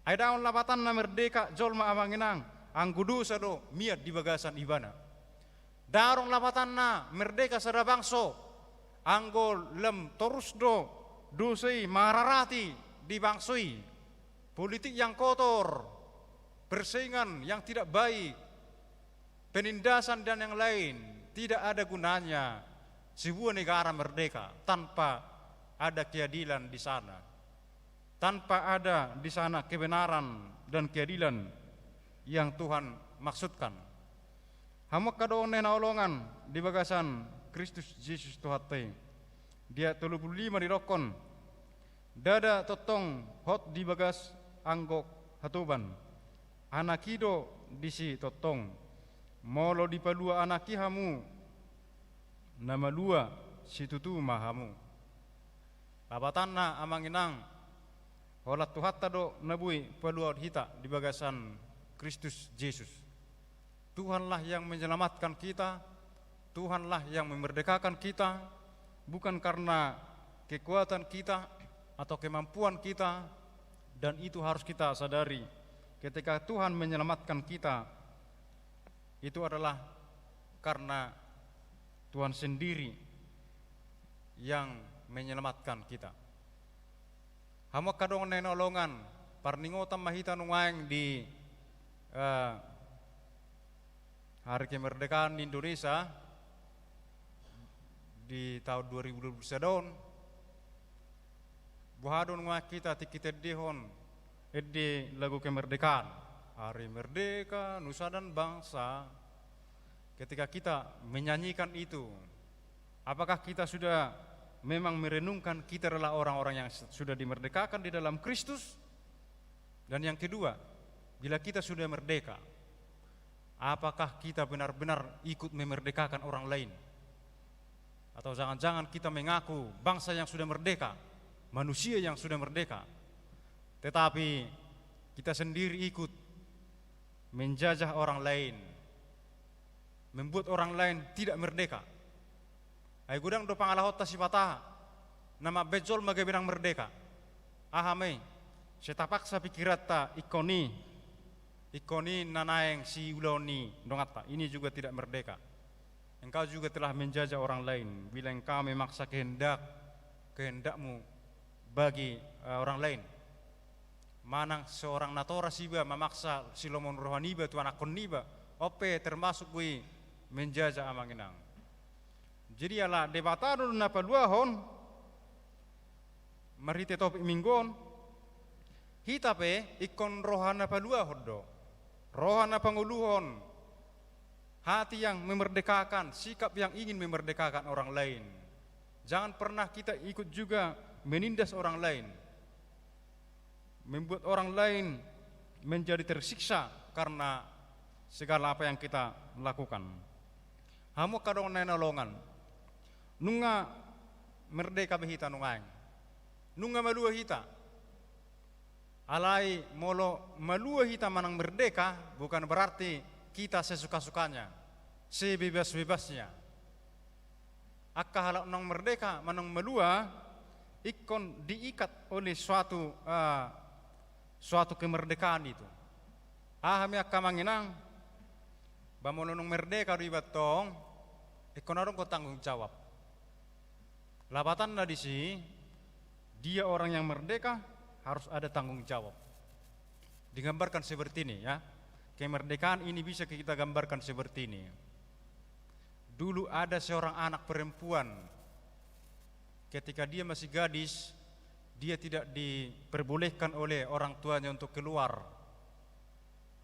Ai ndang on lapatanna merdeka jolma, amang inang, anggo dosa do mian di bagasan ibana. Ndang adong lapatanna merdeka sada bangso, anggo lam torus do dosa i mangararati di bangso i. Politik yang kotor, persaingan yang tidak baik, penindasan dan yang lain, tidak ada gunanya sebuah negara merdeka tanpa ada keadilan di sana. Tanpa ada di sana kebenaran dan keadilan yang Tuhan maksudkan. Hamu angka dongan na hinaholongan di bagasan Kristus Jesus Tuhanta i. Di ayat tolu pulu lima didokkon, ndada tongtong hot di bagas anggok hatoban. Anak i do disi tongtong. Molo dipalua anak i hamu, na malua situtu ma hamu. Lapatanna, amang inang, holan Tuhanta do na boi paluahon hita di bagasan Kristus Jesus. Tuhanlah yang menyelamatkan kita, Tuhanlah yang memerdekakan kita, bukan karena kekuatan kita atau kemampuan kita, dan itu harus kita sadari. Ketika Tuhan menyelamatkan kita, itu adalah karena Tuhan sendiri yang menyelamatkan kita. Hamu angka dongan na hinaholongan, parningotan ma hita nuaeng di, eh, hari kemerdekaan di Indonesia di tahun dua ribu dua puluh satu on. Boha do nuaeng hita tingki taendehon ende lagu kemerdekaan? Hari merdeka nusa dan bangsa. Ketika kita menyanyikan itu, apakah kita sudah memang merenungkan kita adalah orang-orang yang sudah dimerdekakan di dalam Kristus? Dan yang kedua, bila kita sudah merdeka, apakah kita benar-benar ikut memerdekakan orang lain? Atau jangan-jangan kita mengaku bangsa yang sudah merdeka, manusia yang sudah merdeka, tetapi kita sendiri ikut menjajah orang lain, membuat orang lain tidak merdeka. Ai godang do pangalahonta sipata na mambaen jolma gabe ndang merdeka. Aha ma i? Sai tapaksa pikiranta ingkon i, ingkon i na naeng siulahon ni donganta. Ini juga tidak merdeka. Engkau juga telah menjajah orang lain bila engkau memaksa kehendak, kehendakmu bagi, eh, orang lain. Manang seorang natoras iba mamaksa silomohon roha niba tu anakkon niba, on pe termasuk do i menjajah, amang inang. Jadi ala Debata do na paluahon, marhite topik minggu on, hita pe ingkon roha na paluahon do, roha na pangoluhon, hati yang memerdekakan, sikap yang ingin memerdekakan orang lain. Jangan pernah kita ikut juga menindas orang lain, membuat orang lain menjadi tersiksa karena segala apa yang kita lakukan. Hamu angka dongan na hinaholongan, Nunga merdeka be hita nuaeng. Nunga malua hita. Alai molo malua hita manang merdeka, bukan berarti kita sesuka-sukanya, sebebas-bebasnya. Angka halak naung merdeka manang malua, ingkon diikat oleh suatu, eh, suatu kemerdekaan itu. Aha ma i angka amang inang, ba molo naung merdeka do iba tong, ingkon adong do tanggung jawab. Lapatanna disi, dia orang yang merdeka harus ada tanggung jawab. Digambarkan seperti ini, ya. Kemerdekaan ini bisa kita gambarkan seperti ini. Dulu ada seorang anak perempuan, ketika dia masih gadis, dia tidak diperbolehkan oleh orang tuanya untuk keluar.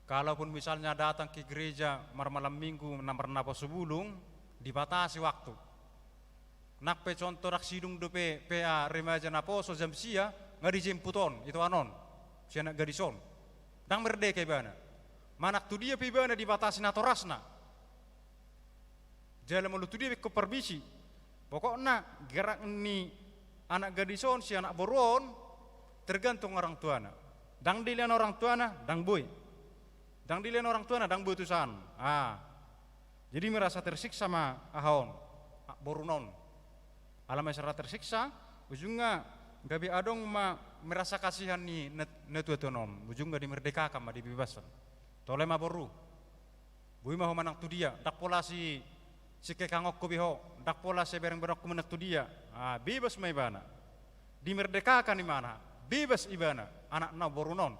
Kalaupun misalnya datang ke gereja marmalam minggu, na marnaposo bulung, dibatasi waktu. Nang pe contoh, dang sidung dope pe a remaja naposo jam sia, nga dijemput on, itoan on, si anak gadis on. Dang merdeka ibana. Manang tu dia pe ibana dibatasi natorasna. Jala molo tu dia pe ingkon parbisi. Pokokna gerak ni anak gadis on, si anak boru on, tergantung orang tuana. Dang dilehon orang tuana, dang boi. Dang dilehon orang tuana, dang boi tusan. Ah. Jadi merasa tersiksa ma aha on, ah, boruna on. Ala merasa tersiksa, ujungna gabe adong ma merasa kasihan ni nat-, natuatuana on. Ujungna dimerdekakan ma, dibebaskan. Tole ma boru. Boi ma ho manang tu dia, dang pola si, sikekangonku be ho, dang pola siberengberengku manang tu dia. Ah, bebas ma ibana. Dimerdekakan ibana, bebas ibana, anakna boruna on.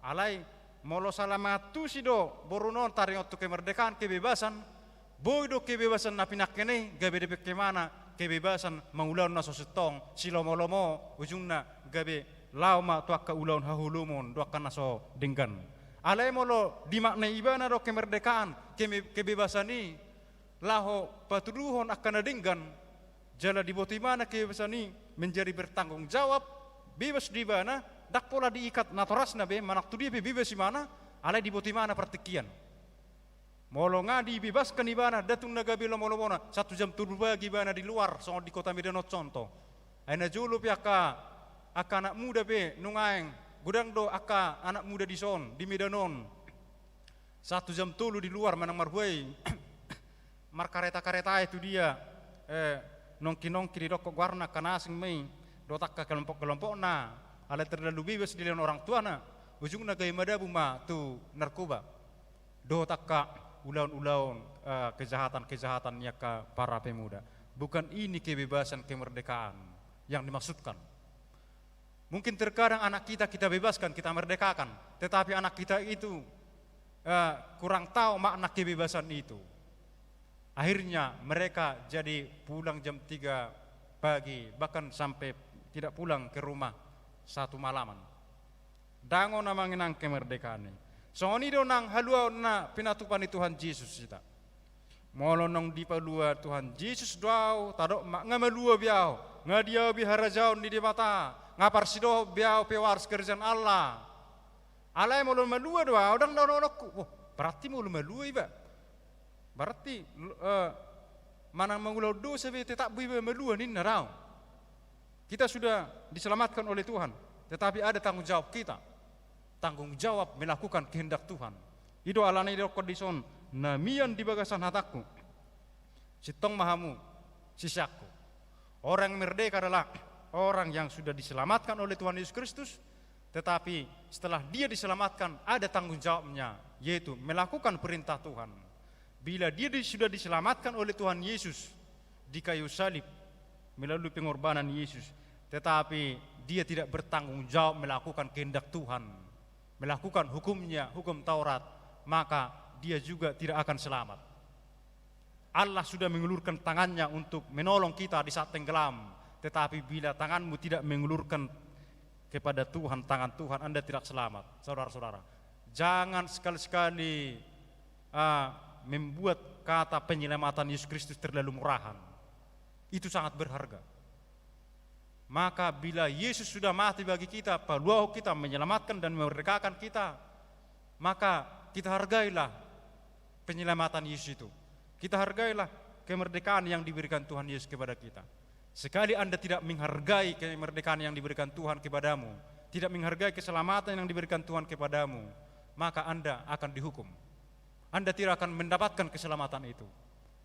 Alai, molo sala mangantusi do boruna on taringot tu kemerdekaan, kebebasan, boi do kebebasan na pinangkena i, gabe dapot ibana kebebasan mangulahon na so sintong, silomolomo, ujungna gabe laho ma tu angka ulaon haholomon, dohot angka na so denggan. Alai molo dimaknai ibana do kemerdekaan, keme-, kebebasan i, laho patuduhon angka na denggan, jala diboto ibana kebebasan i menjadi bertanggung jawab, bebas do ibana, dang pola diikat natorasna be, manang tu dia pe bebas ibana, alai diboto ibana partingkian. Molo nga dibebaskan ibana, dang tung na gabe lomolomona, Sabtu jam tolu pagi ibana di luar, songon di Kota Medan on contoh. Ai na jolo pe angka, angka anak muda pe nuaeng, godang do angka anak muda dison, di Medan on. Sabtu jam tolu di luar manang marhua i. Markareta-kareta i tu dia, eh, nongki-nongki didokkon goarna, angka na asing ma i, dohot angka kelompok-kelompokna, alai terlalu bebas dilehon orang tuana, ujungna gabe madabu ma tu narkoba. Dohot angka ulaon-ulaon, eh, kejahatan-kejahatan ni angka para pemuda. Bukan ini kebebasan, kemerdekaan yang dimaksudkan. Mungkin terkadang anak kita, kita bebaskan, kita merdekakan, tetapi anak kita itu, eh, kurang tahu makna kebebasan itu. Akhirnya mereka jadi pulang jam tiga pagi, bahkan sampai tidak pulang ke rumah satu malaman. Dang on amang inang kemerdekaan i. Songon i do nang haluaon na pinatupa ni Tuhan Jesus hita. Molo naung dipalua Tuhan Jesus do ahu, tadok ma, nga malua be ahu, nga di ahu be harajaon ni Debata, nga parsidohot be ahu pewaris kerajaan Allah. Alai molo malua do ahu, dang dohononku, wah, berarti molo malua iba, berarti, eh, manang mangulahon dosa be tetap do iba malua ninna do. Kita sudah diselamatkan oleh Tuhan, tetapi ada tanggung jawab kita. Tanggung jawab melakukan kehendak Tuhan. I do alana i didokkon dison, na mian di bagasan hatangku, sintong ma hamu siseanku. Orang yang merdeka adalah orang yang sudah diselamatkan oleh Tuhan Yesus Kristus, tetapi setelah dia diselamatkan, ada tanggung jawabnya, yaitu melakukan perintah Tuhan. Bila dia di-, sudah diselamatkan oleh Tuhan Yesus di kayu salib melalui pengorbanan Yesus, tetapi dia tidak bertanggung jawab melakukan kehendak Tuhan, melakukan hukumnya, hukum Taurat, maka dia juga tidak akan selamat. Allah sudah mengulurkan tangannya untuk menolong kita di saat tenggelam, tetapi bila tanganmu tidak mengulurkan kepada Tuhan, tangan Tuhan, Anda tidak selamat, saudara-saudara. Jangan sekali-sekali, ah, membuat kata penyelamatan Yesus Kristus terlalu murahan. Itu sangat berharga. Maka bila Yesus sudah mati bagi kita, paluahon kita, menyelamatkan dan memerdekakan kita, maka kita hargailah penyelamatan Yesus itu. Kita hargailah kemerdekaan yang diberikan Tuhan Yesus kepada kita. Sekali Anda tidak menghargai kemerdekaan yang diberikan Tuhan kepadamu, tidak menghargai keselamatan yang diberikan Tuhan kepadamu, maka Anda akan dihukum. Anda tidak akan mendapatkan keselamatan itu.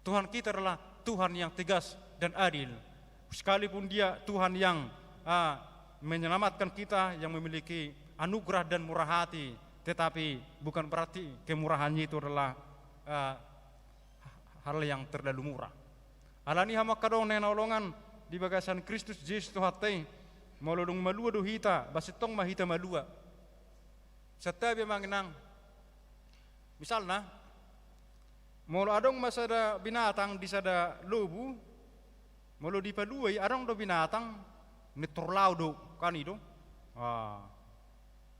Tuhan kita adalah Tuhan yang tegas dan adil. Sekalipun Dia Tuhan yang, ah, menyelamatkan kita, yang memiliki anugerah dan murah hati, tetapi bukan berarti kemurahan-Nya itu adalah, ah, hal yang terlalu murah. Alani i, hamu angka dongan na hinaholongan di bagasan Kristus Jesus Tuhanta i, molo dung malua do hita, ba sintong ma hita malua. Santabi, amang inang. Misalna, molo adong ma sada binatang di sada lobu, molo dipalua i, adong do binatang nintor laho do, kan i do. Ah,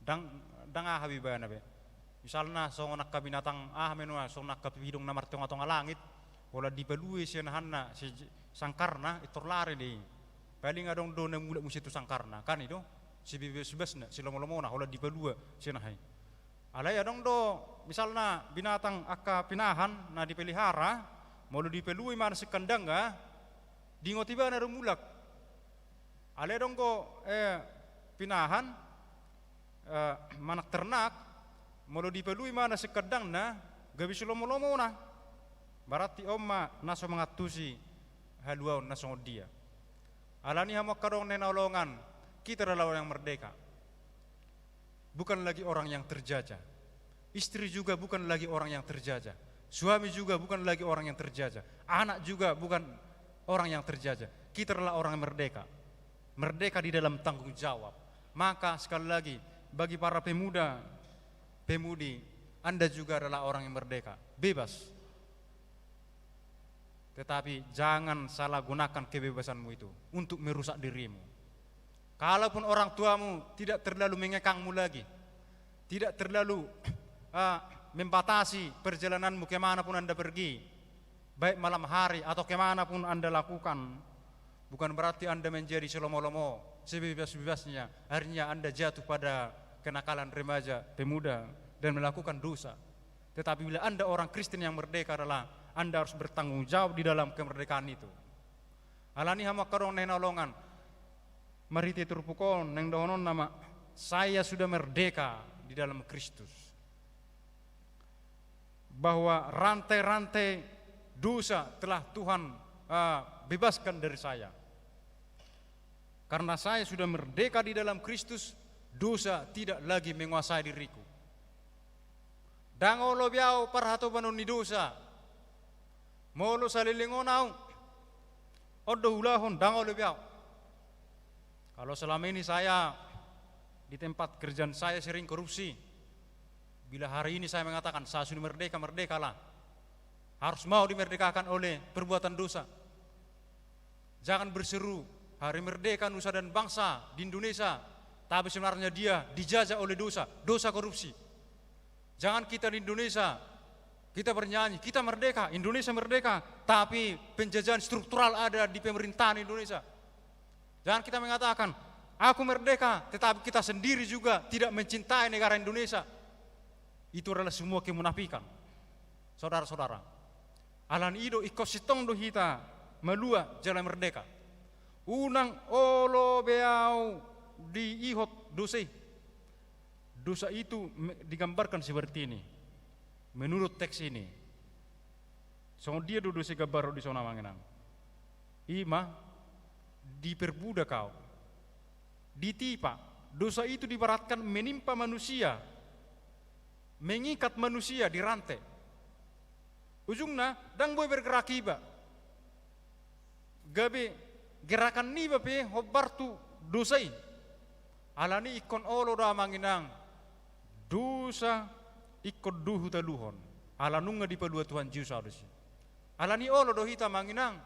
ndang, ndang aha be ibana be. Misalna songon angka binatang aha ma i nuaeng, songon angka pipidong na martonga-tonga langit, holan dipalua i sian ahanna, si sangkarna, nintor lari do i. Paling adong do na mulak muse tu sangkarna, kan i do. Sibebas-bebasna, silomolomona, holan dipalua sian aha i. Alai adong do misalna binatang angka pinahan na dipelihara, molo dipalua i mangan sian kandangna, diingot ibana do mulak. Alai adong do, eh, pinahan, eh, manang ternak, molo dipalua i mangan sian kandangna, gabe silomolomona. Berarti on ma na so mangantusi haluaon na songon dia. Alani i, hamu angka dongan na hinaholongan, kita adalah orang yang merdeka. Bukan lagi orang yang terjajah. Istri juga bukan lagi orang yang terjajah. Suami juga bukan lagi orang yang terjajah. Anak juga bukan orang yang terjajah. Kita adalah orang yang merdeka. Merdeka di dalam tanggung jawab. Maka sekali lagi, bagi para pemuda, pemudi, Anda juga adalah orang yang merdeka. Bebas. Tetapi jangan salah gunakan kebebasanmu itu untuk merusak dirimu. Kalaupun orang tuamu tidak terlalu mengekangmu lagi, tidak terlalu, ah, membatasi perjalananmu ke mana pun Anda pergi, baik malam hari atau ke mana pun Anda lakukan, bukan berarti Anda menjadi selomolomo, sebebas-bebasnya. Akhirnya Anda jatuh pada kenakalan remaja, pemuda, dan melakukan dosa. Tetapi bila Anda orang Kristen yang merdeka adalah Anda harus bertanggung jawab di dalam kemerdekaan itu. Alani i, hamu angka dongan na hinaholongan, marhite turpuk on naeng dohononna ma, "Saya sudah merdeka di dalam Kristus." Bahwa rantai-rantai dosa telah Tuhan, ah, bebaskan dari saya. Karena saya sudah merdeka di dalam Kristus, dosa tidak lagi menguasai diriku. Ndang olo be ahu parhatobanon ni dosa. Molo saleleng on ahu, on do huulahon, ndang olo be ahu. Kalau selama ini saya di tempat kerjaan saya sering korupsi, bila hari ini saya mengatakan, "Saya sudah merdeka, merdekalah." Harus mau dimerdekakan oleh perbuatan dosa. Jangan berseru, "Hari merdeka nusa dan bangsa di Indonesia," tapi sebenarnya dia dijajah oleh dosa, dosa korupsi. Jangan kita di Indonesia, kita bernyanyi, "Kita merdeka, Indonesia merdeka," tapi penjajahan struktural ada di pemerintahan Indonesia. Jangan kita mengatakan, "Aku merdeka," tetapi kita sendiri juga tidak mencintai negara Indonesia. Itu adalah semua kemunafikan. Saudara-saudara, alani i do ingkon sintong do hita malua jala merdeka. Unang olo be ahu diihot dosa i. Dosa itu me-, digambarkan seperti ini. Menurut teks ini, songon dia do dosa i digambarhon dison, amang inang? I ma, diperbudak ahu. Ditipa. Dosa itu diibaratkan menimpa manusia, mengikat manusia di rantai. Ujungna, ndang boi bergerak iba. Gabe gerakan niba pe hombar tu dosa i. Alani i ingkon olo do, amang inang, dosa ingkon dohot taluhon. Ala nunga dipalua Tuhan Jesus ahu dosa i. Alani i olo do hita, amang inang,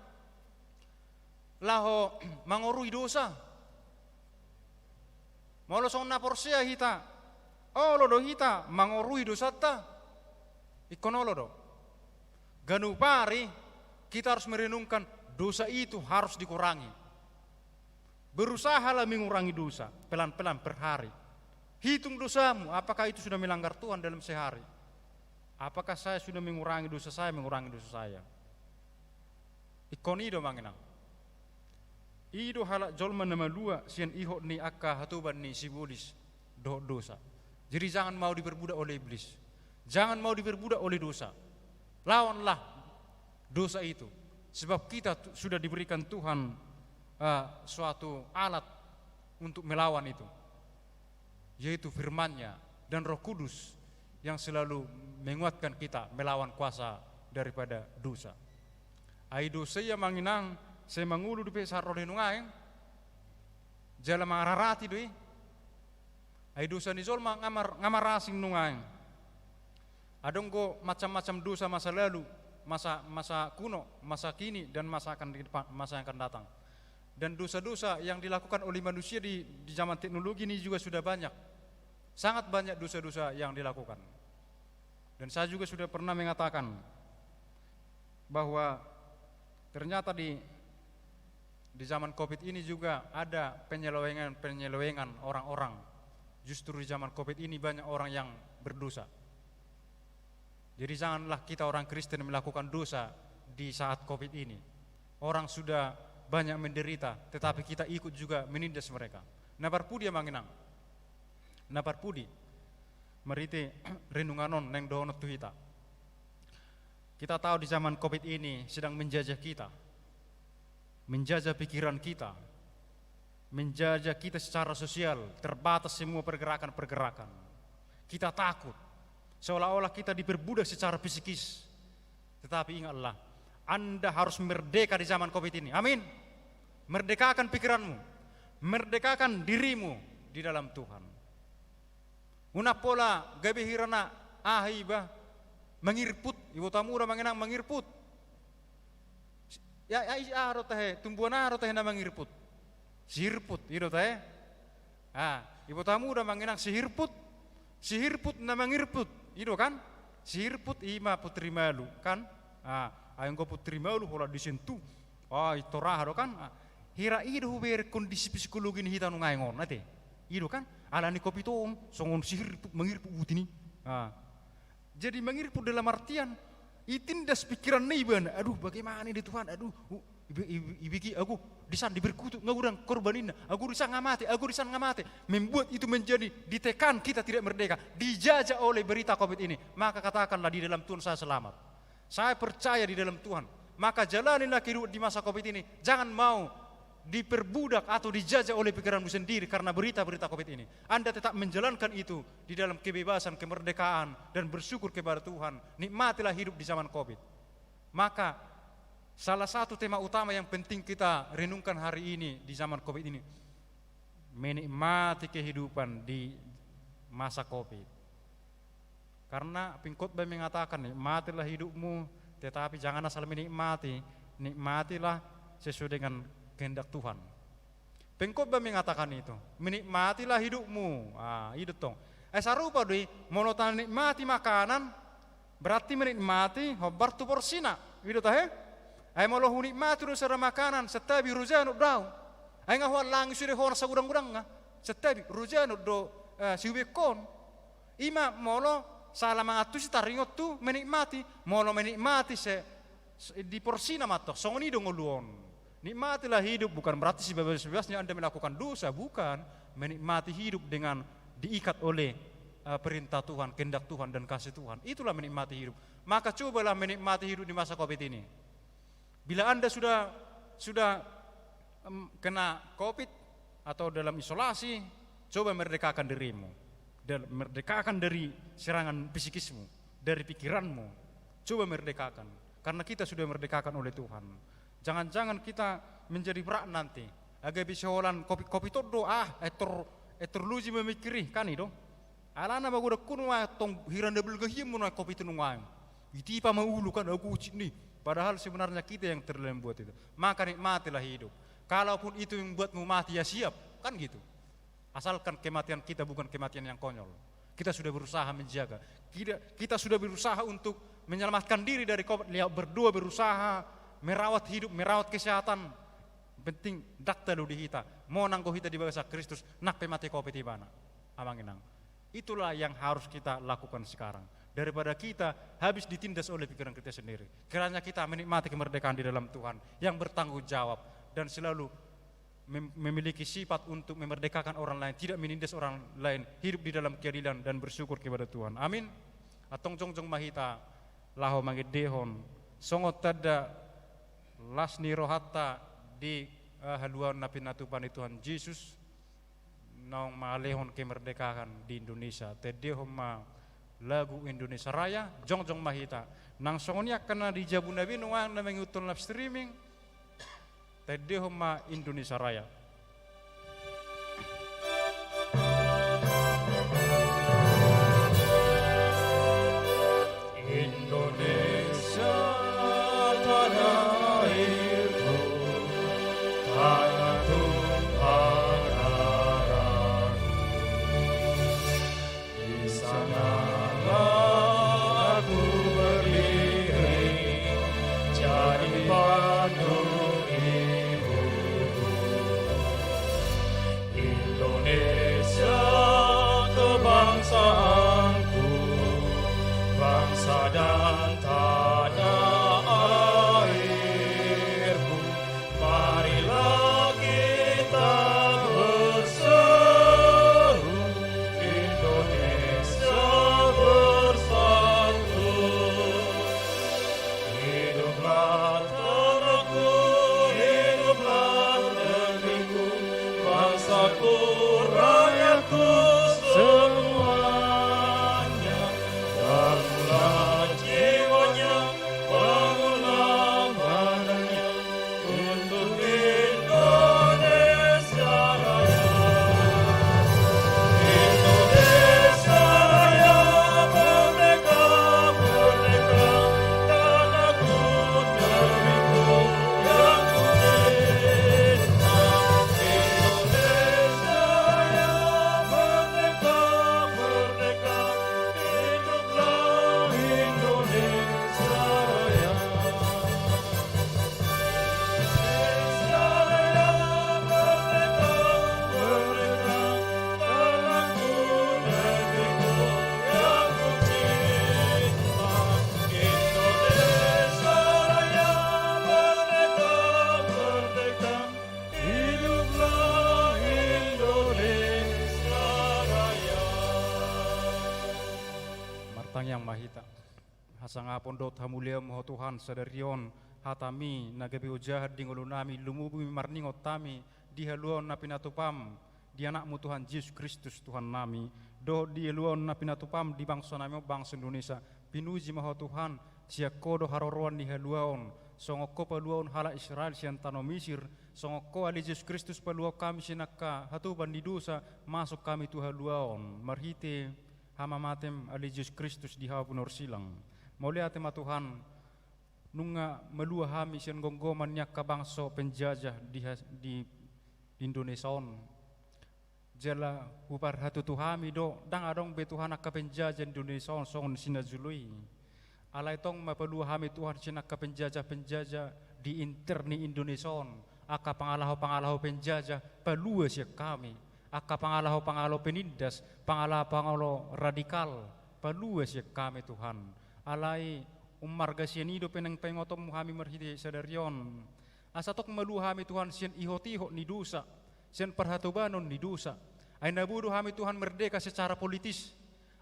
laho mangorui dosa. Molo songon na porsea hita, olo do hita mangorui dosanta. Ingkon olo do. Ganup ari kita harus merenungkan dosa itu harus dikurangi. Berusahalah mengurangi dosa pelan-pelan per hari. Hitung dosamu, apakah itu sudah melanggar Tuhan dalam sehari? Apakah saya sudah mengurangi dosa saya, mengurangi dosa saya? Ingkon i do, amang inang. I do halak jolma na malua sian ihot ni angka hatoban ni sibolis dohot dosa. Jadi jangan mau diperbudak oleh iblis. Jangan mau diperbudak oleh dosa. Lawanlah dosa itu. Sebab kita tu-, sudah diberikan Tuhan, eh, suatu alat untuk melawan itu, yaitu firman-Nya dan Roh Kudus yang selalu menguatkan kita melawan kuasa daripada dosa. Ai dosa i, amang inang, sai mangolu dope sahat ro di nuaeng. Jala mangararati do i. Ai dosa ni jolma nga mar-, nga marasing nuaeng. Adong do macam-macam dosa masa lalu, masa, masa kuno, masa kini, dan masa akan di depan, masa yang akan datang. Dan dosa-dosa yang dilakukan oleh manusia di, di zaman teknologi ini juga sudah banyak. Sangat banyak dosa-dosa yang dilakukan. Dan saya juga sudah pernah mengatakan bahwa ternyata di, di zaman covid ini juga ada penyelewengan-penyelewengan orang-orang. Justru di zaman covid ini banyak orang yang berdosa. Jadi janganlah kita orang Kristen melakukan dosa di saat covid ini. Orang sudah banyak menderita, tetapi kita ikut juga menindas mereka. Na parpudi, amang inang. Na parpudi. Marhite renungan on naeng dohonon tu hita. Kita tahu di zaman covid ini sedang menjajah kita. Menjajah pikiran kita. Menjajah kita secara sosial, terbatas semua pergerakan-pergerakan. Kita takut. Seolah-olah kita diperbudak secara psikis. Tetapi ingatlah, Anda harus merdeka di zaman covid ini. Amin. Merdekakan pikiranmu. Merdekakan dirimu di dalam Tuhan. Unang pola gabe hira na aha iba, mangirput, iboto hamu do, amang inang, mangirput. Ya, ya, i aha do tahe, tumbuhan aha do tahe na mangirput? Sihirput, i do tahe. Ah, iboto hamu do, amang inang, sihirput? Sihirput na mangirput, i do kan? Sihirput i ma putri malu, kan? Ah, ai anggo putri malu holan disentuh. Ah, i tor aha do kan? Ah, hira i do hubereng kondisi psikologi ni hita nuaeng on, ate? I do kan? Alani covid on, songon sihirput, mangirput buti ni. Ah. Jadi mangirput dalam artian, itindas pikiranna ibana. Aduh, bagaimana ini Tuhan? Aduh, uh, ibe-, ibe-, ibege, ago disan diberkutu, nga godang korban inna. Ago disan nga mate, ago disan nga mate. Membuat itu menjadi ditekan kita tidak merdeka. Dijajah oleh berita covid ini. Maka katakanlah, "Di dalam Tuhan saya selamat. Saya percaya di dalam Tuhan." Maka jalanilah kehidupan di masa covid ini. Jangan mau diperbudak atau dijajah oleh pikiranmu sendiri karena berita-berita covid ini. Anda tetap menjalankan itu di dalam kebebasan, kemerdekaan, dan bersyukur kepada Tuhan. Nikmatilah hidup di zaman covid. Maka, salah satu tema utama yang penting kita renungkan hari ini di zaman covid ini, menikmati kehidupan di masa covid. Karena pengkhotbah mengatakan, "Nikmatilah hidupmu, tetapi jangan asal menikmati, nikmatilah sesuai dengan kehendak Tuhan." Pengkhotbah mengatakan itu, "Menikmatilah hidupmu." Ah, i do tong. Eh, sarupa do i, molo tanikmati makanan, berarti menikmati hombar tu porsina. I do tahe? Ai molo hunikmati do sada makanan, santabi, rojanon do au. Ai nga huallangi sude hona sagudang-gudangna. Santabi, rojanon do, eh, sihubengkon. I ma molo sala mangantusi taringot tu menikmati. Molo menikmati se, se, di porsina ma tong, songon i do ngolu on. Nikmatilah hidup bukan berarti sebebas-bebasnya Anda melakukan dosa, bukan. Menikmati hidup dengan diikat oleh, eh, perintah Tuhan, kehendak Tuhan, dan kasih Tuhan. Itulah menikmati hidup. Maka cobalah menikmati hidup di masa covid ini. Bila Anda sudah, sudah, em, kena covid atau dalam isolasi, coba merdekakan dirimu. Dan merdekakan dari serangan psikismu, dari pikiranmu. Coba merdekakan. Karena kita sudah merdekakan oleh Tuhan. Jangan-jangan kita menjadi berat nanti. Ai gabe siholan covid, covid on do, ah, eh, tor, eh, tor loji mamikiri, kan i do. Alana magodang ho nuaeng tong, hira na balga hian ma nuaeng covid nuaeng. Itipa ma ulu kan, ago ucit ni. Padahal sebenarnya kita yang terlalu membuat itu. Maka nikmatilah hidup. Kalaupun itu membuatmu mati, ya siap, kan gitu. Asalkan kematian kita bukan kematian yang konyol. Kita sudah berusaha menjaga. Kita, kita sudah berusaha untuk menyelamatkan diri dari covid, ya, berdoa, berusaha merawat hidup, merawat kesehatan. Penting ndang talu di hita. Monang do hita di bagasan Kristus, nang pe mate covid ibana. Amang inang. Itulah yang harus kita lakukan sekarang. daripada kita habis ditindas oleh pikiran kita sendiri. Kiranya kita menikmati kemerdekaan di dalam Tuhan yang bertanggung jawab dan selalu mem-, memiliki sifat untuk memerdekakan orang lain, tidak menindas orang lain, hidup di dalam keadilan dan bersyukur kepada Tuhan. Amin. Antong jongjong ma hita laho mangendehon songon tanda las ni rohanta di, eh, haluaon na pinatupa ni Tuhan Jesus, naung mangalehon kemerdekaan di Indonesia. Tendehon ma lagu Indonesia Raya, jongjong ma hita. Nang songon i angka na di jabuna be nuaeng na mangihuthon live streaming, tendehon ma Indonesia Raya. Indonesia tanah airku, tanah tumpah darahku. Di sanalah aku berdiri, jadi pandu ibuku. Indonesia kebangsaanku, bangsa dan tanah airku. Marilah kita berseru, Indonesia bersatu. Hiduplah tanahku, hiduplah negeriku, bangsaku, rakyatku semuanya. Bangunlah jiwanya, bangunlah badannya untuk Indonesia Raya. Indonesia Raya merdeka, merdeka, tanahku, negeriku yang ku cinta. Indonesia Raya merdeka, merdeka, hiduplah Indonesia Raya. Martangiang ma hita. Hasangapon dohot hamuliaonMu, ho Tuhan, sadari on hataMi na gabe ojahan di ngolunami, lumobi marningot hami di haluaon na pinatupaM di AnakMu Tuhan Jesus Kristus Tuhannami, dohot di haluaon na pinatupaM di bangsonami on, bangso Indonesia. Pinuji ma Ho Tuhan, sian Ho do haroroan ni haluaon, songon Ho paluahon halak Israel sian tano Misir, songon Ho ale Jesus Kristus paluahon hami sian angka hatoban ni dosa, masuk hami tu haluaon. Marhite hamamateM ale Jesus Kristus di hau pinorsilang. Mauliate ma Tuhan, nunga malua hami sian gomgoman ni angka bangso penjajah di ha-, di Indonesia on. Jala huparhatutu hami do, ndang adong be Tuhan angka penjajah di Indonesia on songon si najolo i. Alai tong ma palua hami Tuhan sian angka penjajah-penjajah di inter ni Indonesia on, angka pangalaho-pangalaho penjajah, palua sian hami. Angka pangalaho-pangalaho penindas, pangalaho-pangalaho radikal, palua sian hami Tuhan. Alai ummarga sian i dope naeng paingotonMu hami marhite sadari on. Asa tong malua hami Tuhan sian ihot-ihot ni dosa, sian parhatobanon ni dosa. Ai na boi do hami Tuhan merdeka secara politis,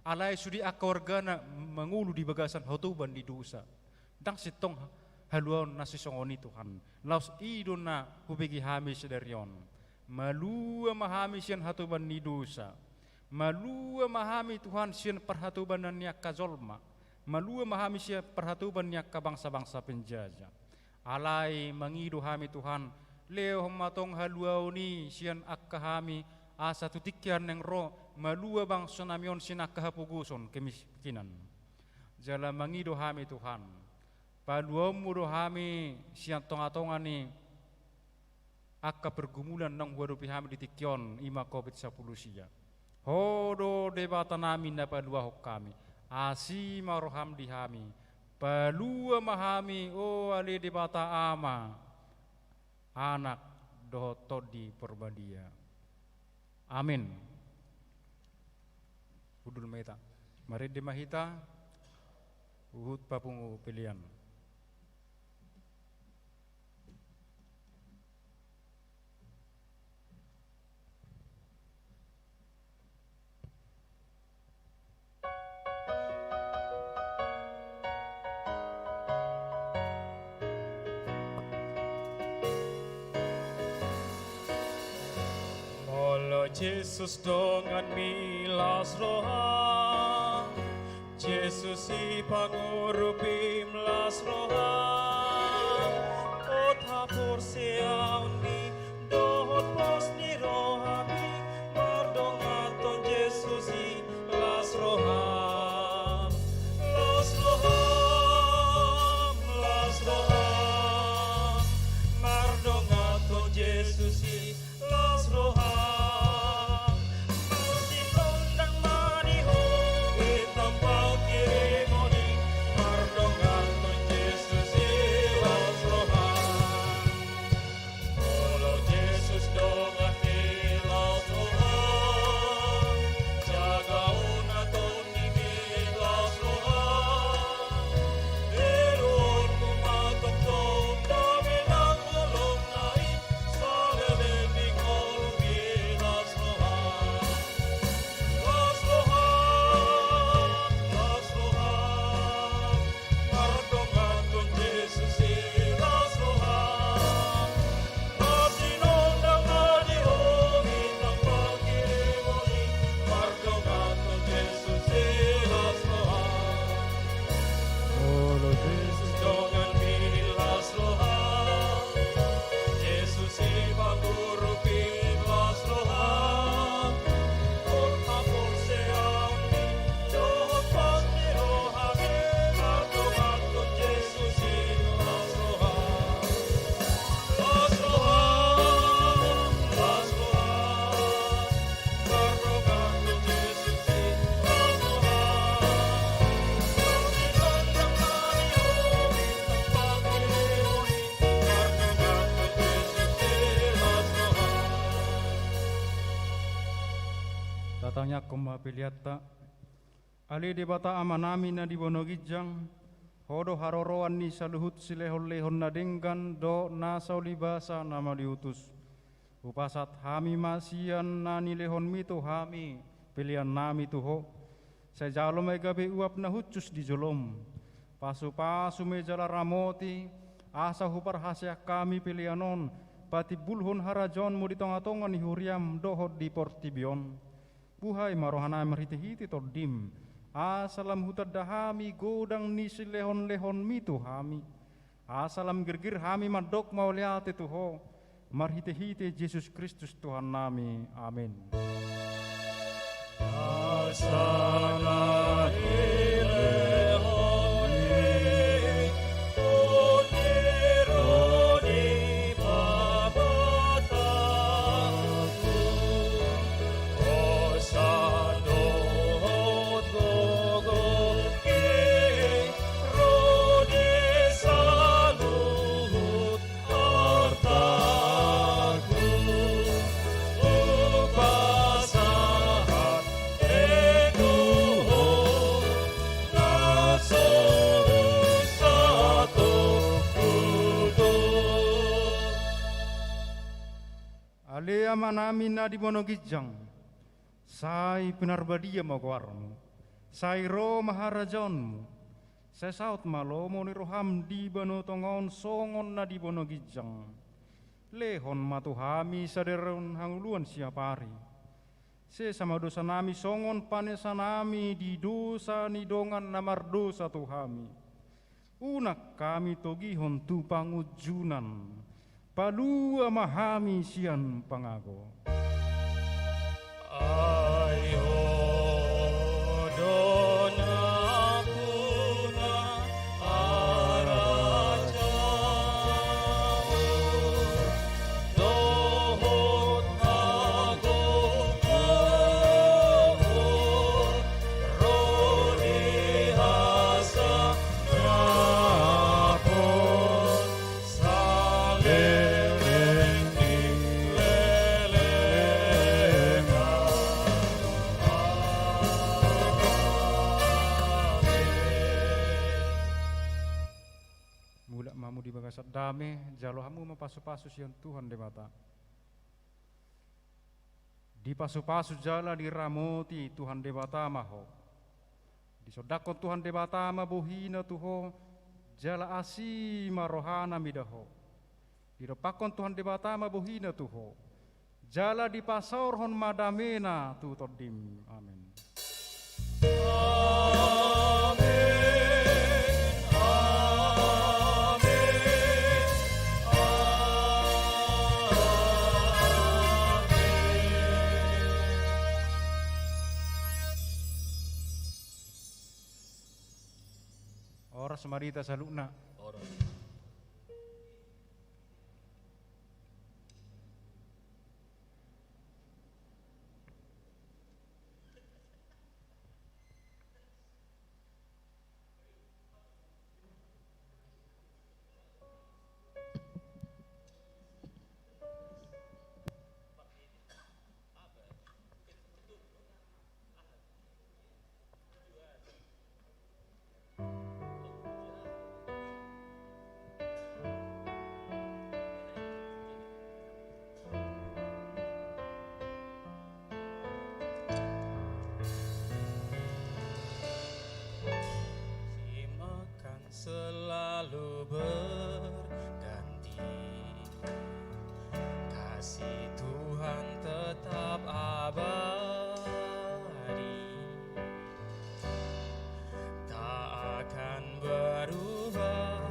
alai sude angka wargana mangolu di bagasan hatoban ni dosa. Ndang sintong haluaon na sisongon i Tuhan. Laos i do na hubege hami sadari on. Malua ma hami sian hatoban ni dosa. Malua ma hami Tuhan sian parhatobanan ni angka jolma. Malua ma hami sian parhatoban ni angka bangsa-bangsa penjajah. Alai mangido hami Tuhan, lehon ma tong haluaon i sian angka hami, asa tu tingki an naeng ro, malua bangsonami on sian angka hapogoson, kemiskinan. Jala mangido hami Tuhan, paluaonMu do hami sian tonga-tonga ni angka pergumulan naung huadopi hami di tingki on, i ma covid sampulu sia. Ho do Debatanami na paluahon hami, asi ma rohaM di hami, palua ma hami, o ale Debata Ama, Anak, dohot Tondi Porbadia. Amin. Hundul ma hita. Marende ma hita. Huhut papungu pelean. Molo Jesus donganmi las roham, Jesus i pangurupim las roham, hot haporseaonmi dohot pos ni rohami, mardonganhon Jesus i las roham. Las roham, las roham, mardonganhon Jesus i las roham. Marsinondang ma di ho, i tampal kirimon i, mardonganhon Jesus i las roham. Molo Jesus donganmi las roham, jagaon atonmi las roham. Heluonmu ma tongtong dame nang holongna i, saleleng ni ngolumi las roham. Las roham, las roham, mardonganhon Jesus i las roham. Marsinondang ma di ho, i tampal kirimon i, mardonganhon Jesus i las roham. Molo Jesus donganmi las roham, Jesus i pangurupim las roham. Hot haporseaonmi dohot pos ni rohami, mardonganhon Jesus i las roham. Las roham, las roham, mardonganhon Jesus i las roham. Marsinondang ma di ho, i tampal kirimon i, mardonganhon Jesus i las roham. Tatangiangkon ma peleanta. Ale Debata Amanami na di banua ginjang, Ho do haroroan ni saluhut silehonlehon na denggan dohot nasa ulibasa na mauliutus. Hupasahat hami ma sian na nilehonmi tu hami peleannami tu Ho. Sai jalo ma i gabe uap na hushus di jolom. Pasupasu ma i jala ramoti, asa huparhaseang hami pelean on patimbulhon harajaonmu di tongatonga ni huriam dohot di portibi on. Buhai ma rohanami marhitehite Tondim, asa lam hutanda hami godang ni silehonlehonmi tu hami. Asa lam girgir hami mandok mauliate tu Ho, marhitehite Jesus Kristus Tuhannami. Amen. Asa na nilehonmi, on ni ro ni Debata, hosa dohot gogo, ro di saluhut artaku, hupasahat be tu Ho na so husatongku do. Ale Amanami na di banua ginjang, sai pinarbadia ma goarmu, sai ro ma harajaonmu, sai saut ma lomo ni roham di banua tonga on songon na di banua ginjang. Lehon ma tu hami sadari on hangoluan siapari. Sesa ma dosanami songon panesanami di dosa ni dongan na mardosa tu hami. Unang hami togihon tu pangunjunan. Palua ma hami sian pangago. Ai Ho do nampuna harajaon dohot hagogoon, ro di hasangapon saleleng ni lelengku. Dame, jalo hamu ma pasupasu sian Tuhan Debata. Dipasupasu jala diramoti Tuhan Debata ma ho. Disondangkon Tuhan Debata ma bohina tu ho, jala asi ma rohana mida ho. Didompakkon Tuhan Debata ma bohina tu ho, jala dipasaorhon ma damena tu tondim. Amen. Amen. Amen. Amen. Horas ma di hita saluhutna. Horas. Selalu berganti. Kasih Tuhan tetap abadi, tak akan berubah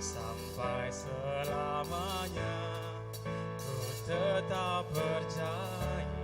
sampai selamanya. Ku tetap percaya.